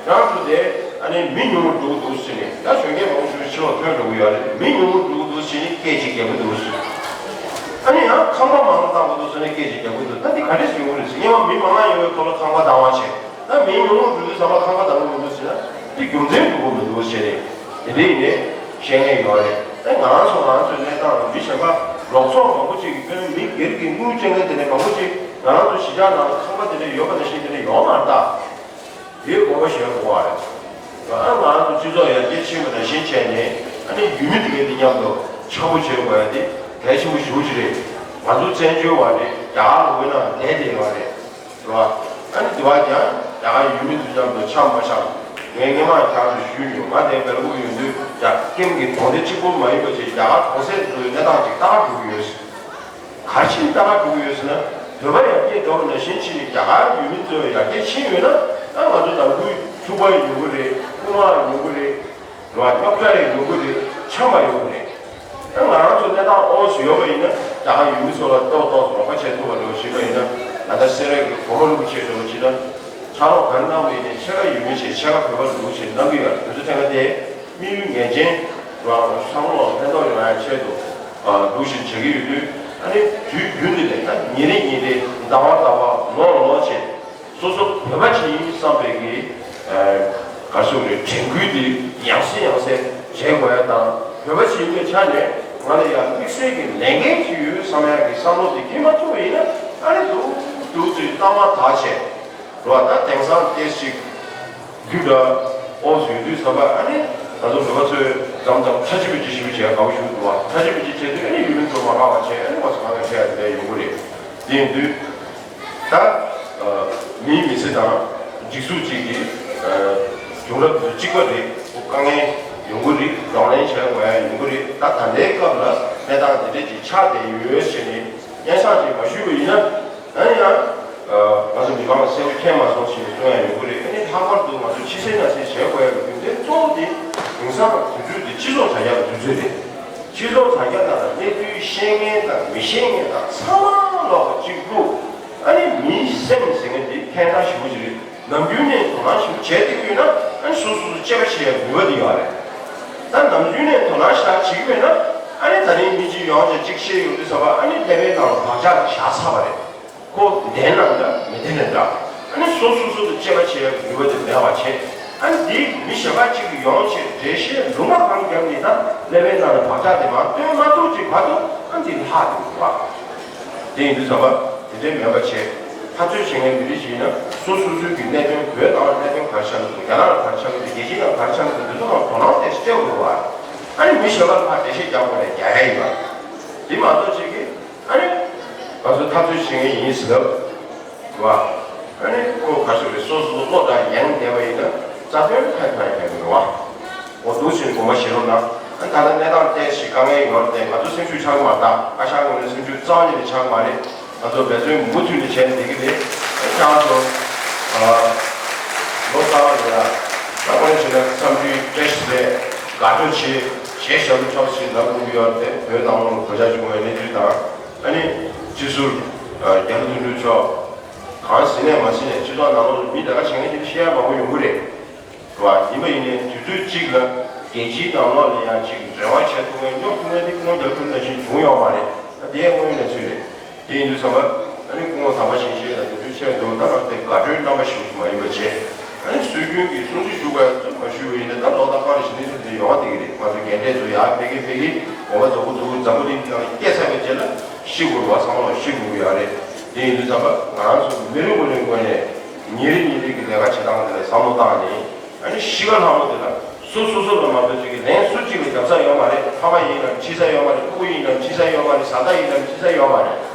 རང་ཚོ་དེ་ཨ་ནི་མི་ཉུང་རུ་འགྲོ་གི་འདུག་ཟེར་ནས། ད་གཞོན་སྐྱེས་མང་པོ་ཞིག་ཕྱི་ལོགས་ཐོན་འགྲོ་གི་ཡོད་རེད། མི་ཉུང་རུ་འགྲོ་གི་འདུག་ཟེར་ནས་སྐད་ཅིག་རྒྱག་གི་འདུག་ཟེར། ཨ་ནི་ཡང་ཁང་པ་མང་རུ་བཏང་དགོས་འདུག་ཟེར་ནས་སྐད་ཅིག་རྒྱག་གི་འདུག་ད་འདི་ག་འདྲས་ཡོང་གི་རེད་ཟེར། སྔོན་མ་མི་མང་ང་ཡོང་བའི་ཐོག་ལ་ཁང་པ་བཏང་བ་བྱས། ད་མི་ཉུང་རུ་འགྲོ་དུས་ཙམ་པ་ཁང་པ་བཏང་གི་མི་འདུག་ཟེར་ན་འདི་རྒྱུ་མཚན་འགྲོ་གི་མི་འདུག་ཟེར་ནས་དེ་འདྲས་ཡིན་ནས་བཤད་མཁན་ཡོད་རེད། ད་ང་རང་ཚོ་ང་རང་ཚོའི་གནས་སྟངས་ལ་མི་གཞན་པ་རོགས་ཚོགས་མང་པོ་ཅིག་གིས་དཔེར་ན་མི་སྒེར་གྱི་དངུལ་སྤྲད་མཁན་དེ་འདྲས་མང་པོ་ཅིག་ང་རང་ཚོ་གཞིས་ཆགས་ནང་ལ་ཁང་པ་དེ་འདྲས་ཡོད་པ་ནང་བཞིན་དེ་འདྲས་ཡོད་མ་རེད་ད། དེའི་དགོངས་པ་བཞེས་དགོས་པ་རེད། ང་ང་ཚོ་སྤྱི་ཚོགས་ཡར་རྒྱས་ཕྱིན་པ་ནང་བཞིན་བྱས་ནས་ཨ་ནི་ཡུལ་མི་དེ་གའི་དེ་མཉམ་དུ་འཆམ་པོ་བྱེད་དགོས་ཡ་དེ་གལ་ཆེན་པོ་ཞེ་པོ་ཅིག་རེད། ང་ཚོ་བཙན་བྱོལ་བ་རེད། རྒྱ་གར་ལུང་པའི་ནང་བསྡད་བསྡད་པ་རེད། རེད་བ། ཨ་ནི་དེ་བ་ཀྱང་རྒྱ་གར་ཡུལ་མི་ཚོ་མཉམ་དུ་འཆམ་མ་འཆམ། ངས་སྔོན་མ་ཁྱེད་རང་ཚོ་ཞུས་ཡོད། ང་དེ་སྦེལ་ཀོབ་ཡོང་དུས་རྒྱ་ཀེམ་གྱི་གྲོང་སྡེ་གཅིག་པུ་མ་ཡིན་པ་ཅིག་རྒྱ་གར་གྲོང་གསེབ་ཚོའི་གནས་སྟངས་ཅིག་ལྟ་ག་འགྲོ་གི་ཡོད། ག་རེ་བྱས་ནས་ལྟ་ག་འགྲོ་གི་ཡོད་ཟེར་ན། བོད་པ་ཡར་རྒྱས་འགྲོ་བ་ནང་བཞིན་ཕྱིན་ནས་རྒྱ་གར་ཡུལ་མི་ཚོ་ཡར་རྒྱས་ཕྱིན་ཡོད་ན། ད་ང་ཚོ་ནང་ཁུལ་ཕྱུ་པ་ཡོང་གི་རེད། རྐུ་མ་ཡོང་གི་རེད། རེད་བ། རྙོག་དྲ་ཡང་ཡོང་གི་རེད། འཆམ་པ་ཡོང་གི་རེད། ད་ང་རང་ཚོ་གནས་སྟངས་ཨོ་སི་ཡོད་པ་ཡིན་ན་རྒྱ་གར་ཡུལ་མི་ཚོ་ལ་ཏོག་ཏོག་རོགས་པ་བྱེད་ཐུབ་པ་འདྲ་བོ་ཞིག་ཡིན་ན། ད་ལྟ་སེ་ར་གི་གོང་མ་རིན་པོ་ཆེ་འདྲ་བོ་བྱས་ན་ཕྱག་རོགས་ག་རེ་གནང་བ་ཡིན་ནའི་ཕྱེད་ཀ་ཡུལ་མི་བྱས་ཕྱེད་ཀ་བོད་པ་རིན་པོ་ཆེ་གནང་གི་ཡོད་རེད། དེ་ཚོ་ཐད་ཀ་དེ། དམིགས་ཡུལ་ངེས་ཅན་རང་བསམ་བློ་ལ་ཕན་ཐོགས་ཡོང་ཡ་ཆེད་དུ་འདུག་བཞིན་བྱེད་ཀྱི་ཡོད་དུས། ཨ་ནི་དུས་རྒྱུན་འདི་ནས་ད་ཉིན་རེ་ཉིན་རེ་ཟླ་བ་ཟླ་བ་ལོ་ལོ་བྱས་སོ་སོ་བོད་པ་ཅིག་ཡིན་བསམ་པའི་གི་ག་རེ་ཟེར་དགོས་རེད། དྲན་སྐུལ་འདི་ཡང་སེ་ཡང་སེ་བྱེད་དགོས་ཡ་དང་། བོད་པ་ཅིག་ཡིན་པའི་ཆ་ནས་ང་ལ་ཡང་དམིགས་བསལ་གྱི་ལས་འགན་ཅིག་ཡོད་བསམ་ཡ་གི་བསམ་བློ་དེ་སྐྱེ་མ་ཐུབ་པ་ཡིན་ན། ཨ་ནི་འདུག་འདུག་ཚུལ་ལྟ་བ་དག་བྱས། རེད་བ། ད་དེང་སང་ཏོག་ཙམ་རྒྱུ་འདྲ་ཨོ་ཟོས་དུས་ཙམ་པ། ཨ་ནི་ང་ཚོ་བོད་པ་ཚོས་མཚམས་མཚམས་ཁྲ་ཆིལ་པོ་ཅིག་ཞུ་བྱས་དགའ་པོ་ཞུ་འདུག་བ། ཁྲ་ཆིལ་པོ་ཅིག་བྱས་དུས་ཨ་ནི་ཡུལ་མི་ཚོ་མ་དགའ་བ་བྱས། ཨ་ནི་ང་ཚོ་གང་ལ་བྱས་ཡ་དེ་འདྲ་ཡོང་གི་རེད། དེ་ཡིན་དུས་ད་མིའི་མི་ཚེ་དང་སྒྲིག་འཛུགས་གཅིག་གི་བྱུང་རབས་དེ་ཚོ་གཅིག་པ་རེད། དཀའ་ངལ་ཡོང་གི་རེད། གདོང་ལེན་བྱེད་དགོས་ཡ་ཡོང་གི་རེད། ད་ད་ལྟའི་སྐབས་ལ་གནས་སྟངས་དེ་འདྲ་ཅིག་ཆགས་བསྡད་ཡོད་ཟེར་ནས་སྙན་སེང་ཅིག་མ་ཞུས་པ་ཡིན་ན། ཨ་ནི་ཡང་ང་ཚོ་མི་མང་ལ་གསལ་པོ་མཁྱེན་མ་སོང་ཞེས་གསུང་ཡ་ཡོང་གི་རེད། ཨ་ནི་ལྷག་པར་དུ་ང་ཚོ་ཕྱི་གསལ་ནང་གསལ་བྱེད་དགོས་ཡ་གི་རྒྱུ་མཚན་གཙོ་བོ་དེ་དེང་སང་དུས་ཚོད་དེ་སྤྱི་ཚོགས་དྲ་རྒྱ་གི་དུས་ཚོད་རེད། སྤྱི་ཚོགས་དྲ་རྒྱ་ནང་ལ་གནས་ཚུལ་ཤེས་མཁན་དང་མི་ཤེས་མཁན་དང་ཚང་མ་ལོག་གཅིག་བླུགས། ཨ་ནི་མིའི་སེམས་ཟེར་མཁན་དེ་ཁྱད་མཚར་ཞེ་པོ་ཅིག་རེད། ནམ་རྒྱུན་ནས་དོ་སྣང་ཞེ་པོ་བྱས་བསྡད་ཀྱི་ཡོད་ན། ཨ་ནི་སོ་སོ་སོ་དཔྱད་པ་བྱེད་ཡ་ནུས་པ་དེ་ཡོད་རེད། ད་ནམ་རྒྱུན་ནས་དོ་སྣང་ཞེ་དྲག་བྱེད་ཀྱི་མེད་ན། ཨ་ནི་ད་རིང་མི་གཅིག་ཡོང་བྱས་གཅིག་བཤད་ཡོང་དུས་ཙམ་པ། ཨ་ནི་ཀླད་པའི་ནང་ལ་བག་ཆགས་དེ་བཞག་ཚར་བ་རེད། ཁོ་བདེན་ནའང་འདྲ་མི་བདེན་ནའང་འདྲ། ཨ་ནི་སོ་སོ་སོ་དང་དཔྱད་པ་བྱེད་ཡག་གི་ནུས་པ་དེ་མེད་པ་བྱས། ཨ་ནི་དེ་མི་གཞན་པ་གཅིག་གིས་ཡོང་བྱས་འགྲེལ་བཤད་ལུང་པ་གང་བརྒྱབ་ནས་ད་ཀླད་པའི་ནང་ལ་བག་ཆགས་དེ་མར་བཏོན་མ་ཐུབ་ཅིག་བར་དུ། ཨ་ནི་དེ་ལྷག་འགྲོ་གི་འདུག་བ། དེ་ཡིན་དུས་ཙམ་པ་དེ་འདྲའི་མེད་པ་བྱས། འཐབ་རྩོད་བྱེད་མཁན་འདི་འདྲ་ཞིག་ཡིན་ན་སོ་སོ་སོའི་གི་གནད་དོན། བོད་ནང་གནད་དོན་ག་རེ་ཆགས་ཀྱི་འདུག་རྒྱ་ནག་ལ་ག་རེ་ཆགས་ཀྱི་འདུག་རྒྱལ་སྤྱིའི་ནང་ག་རེ་ཆགས་ཀྱི་འདུག་འདི་ཚོ་ལ་དོ་སྣང་ཏོག་ཙམ་སྤྲད་དགོས་པ། ཨ་ནི་མི་གཞན་པ་ལ་ཕར་འགྲེལ་བཤད་རྒྱག་དགོས་རེད། རྒྱག་ཡ་ཡིན་པ། འདི་མ་གཏོགས་ཅིག་གིས་ཨ་ནི་ང་ཚོ་འཐབ་རྩོད་བྱེད་མཁན་ཡིན་ཟེར་ལབ། རེད་བ། ཨ་ནི་ཁོ་ག་ཚོད་རེད། སོ་སོ་བློ་དང་ཡང་བསྡད་པ་ཡིན་ན་རྩ་དོན་ཐད་ཐད་ཡོད་རེད་བ། འོ་འདུག་སེ་དགོངས་པ་བཞེས་རོགས་གནང་། ཨ་ད་ལྟ་གནས་སྟངས་ཏོག་ཙམ་དཀའ་ངལ་ཡོད་རེད་དེ། ང་ཚོ་སེམས་ཤུགས་ཆག་གི་མ་རེད། ད་བཀའ་ཤག་ངོས་ནས་སེམས་ཤུགས་རྩ་བ་ཉིད་ནས་ཆག་གི་མ་རེད། ང་ཚོ་འབད་བརྩོན་མུ་མཐུད་ནས་བྱས་ནས་བསྡད་ཀྱི་རེད། ཨ་ཁྱེད་རང་ཚོ་ཨ་ལོ་གསར་པ་ལ་ཡ་ད་དངོས་གནས་བྱས་ན་འཚམས་འདྲི་བཀྲ་ཤིས་བདེ་ལེགས། དགའ་སྤྲོ་བྱེད། གཞས་ཞབས་བྲོ་ཚོགས་ཤིག་ལབ་དགོས་ཀྱི་ཡོད་རེད་དེ། བོད་ནང་ལོགས་ལ་གོད་ཆག་བྱུང་བའི་གནས་ཚུལ་དང་། ཨ་ནི་སྤྱི་ཟུར་ཨ་རྒྱ་ལོ་དོན་གྲུབ་མཆོག་གང་ཟིན་ནས་མ་ཟིན་ནས་སྤྱི་ཚོགས་ནང་ལོགས་ལ་མི་ལས་ཀ་བྱེད་མཁན་དེ་འདྲ་བཤད་ཡ་མང་པོ་ཡོང་གི་རེད། རེད་བ། ཡིན་པ་ཡིན་ནའི་དུས་ཚོད་གཅིག་ལ་རྒྱལ་སྤྱིའི་ནང་ལོགས་ལ་ཡང་ཅིག་འབྲེལ་བ་བྱེད་ཐུབ་མཁན། སྙོབ་ཐུབ་མཁན་དེ་སྐུ་ངོ་རྒྱ་ལོ་དོན་གྲུབ་ནང་བཞིན་བྱུང་ཡོད་མ་རེད། ད་དེ་དངོས་ཡོད་གནས་ཚུལ་རེད། དེ་ཡིན་དུས་ཙམ་པ་ཨ་ནི་སྐུ་ངོ་དམ་པ་ཞིང་གཤེགས་ལ་དེ་འདྲའི་ཆེད་དུ་ད་ང་ཚོས་དགའ་སྤྲོའི་རྣམ་པ་ཞིག་མ་ཡིན་པ་བྱས། ཨ་ནི་སྲོལ་རྒྱུན་གྱི་སྲུང་བརྩི་ཞུ་དགོས་ཡ་ཚོ་མ་ཞུས་པ་ཡིན་ན་ད་ལོ་ལྟར་སྤང་རེ་ཞིག་གནས་ཚུལ་དེ་ཡོང་བ་དེ་གི་རེད། ང་ཚོ་རྒན་གྲས་ཚོ་ཡར་ཕེབས་ཀྱིན་ཕེབས་ཀྱིན་དགོངས་པ་རྫོགས་པོ་རྫོགས་པོ་འཛམ་བུ་གླིང་འདི་ནང་སྐྱེས་ཚར་བའི་རྗེས་ལ་ཤི་དགོས་རེད་བ། ཚང་མ་ལ་ཤི་དགོས་ཀྱི་ཡོད་རེད། དེ་ཡིན་དུས་ཙམ་པ་ང་རང་ཚོ་མི་རེ་ངོ་རེ་ངོས་ནས་ཉིན་རེ་ཉིན་རེ་གི་ལས་ཀ་བྱེད་སྟངས་དེ་ལ་བསམ་བློ་བཏང་ནས། ཨ་ནི་ཤི་ཁ་ལྷ་མོ་དེ་ལ་སོ་སོ་སོ་ལ་མ་གཏོགས་ཅིག་གིས་ལན་སུ་གཅིག་ལ་རྒྱབ་ས་ཡོད་མ་རེད། ཕ་མ་ཡིན་ནམ་འཁྲིད་ས་ཡོད་མ་རེད། ཕྲུ་གུ་ཡིན་ནམ་འཁྲིད་ས་ཡོད་མ་རེད། བཟའ་ཟླ་ཡིན་ནམ་འཁྲིད་ས་ཡོད་མ་རེད།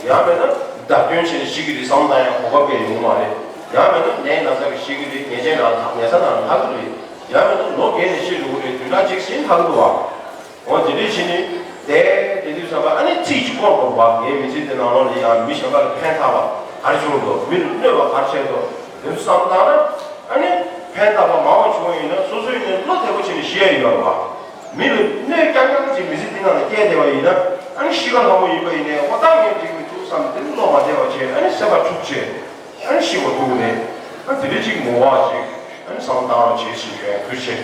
ཡང་མིན་ན་བརྡབ་སྐྱོན་བྱས་ནས་ཤི་གི་རེད་བསམ་བློ་བཏང་ཡ་གོ་སྐབས་སྤྲད་ཡོང་མ་རེད། ཡང་མིན་ན་ནད་ན་ཚ་གིས་ཤི་གི་རེད། ཉལ་ཆས་ནང་ལྷག་ཉལ་ས་ནང་ལྷག་གི་རེད། ཡང་མིན་ན་ལོ་རྒས་ནས་ཤི་འགྲོ་གི་རེད། བདུན་ཕྲག་གཅིག་ཕྱིན་ལྷག་འདུག་བ། འོ་དེ་འདྲ་བྱས་ནས་བསྡད་བསྡད་དུས་ཙམ་པ་ཨ་ནི་ཚིག་ཅིག་བསྐོར་དགོས་པ། ངའི་མི་ཚེ་འདི་ནང་ལོགས་ལ་ཡང་མི་གཞན་པ་ལ་ཕན་ཐོགས་པ་ག་རེ་བྱུང་འདུག་མི་ལ་གནོད་པ་ག་རེ་བྱས་འདུག་དེ་ཚོ་བསམ་བློ་བཏང་ན་ཨ་ནི་ཕན་ཐོགས་པ་མང་བ་བྱུང་བ་ཡིན་ན་སོ་སོ་ཡིན་ནའི་བློ་བདེ་པོ་བྱས་ནས་ཤི་ཡ་ཡོད་རེད་བ། མི་ལ་གནོད་རྐྱང་རྐྱང་ཅིག་མི་ཚེ་འདི་ནང་ལ་སྐྱེལ་བསྡད་པ་ཡིན་ན་ཨ་ནི་ཤི་ཁ་ལྷ་མོ་ཡིན་པ་ཡིན་ནའི་འོ་ད་ངས་འགྲིག་མི་འདུག་བསམ་དེ་བློ་མ་བདེ་བ་བྱས། ཨ་ནི་སེམས་པ་འཁྲུག་བྱས། ཨ་ནི་ཤི་བ་འདུག་ནས། ཨ་དེ་འདྲ་ཅིག་མི་དགོས་པ་ཅིག་ཨ་ནི་བསམ་བློ་བཏང་རོགས་བྱེད་ཞེས་ཞུ་ཡ། ཐུགས་རྗེ་ཆེ།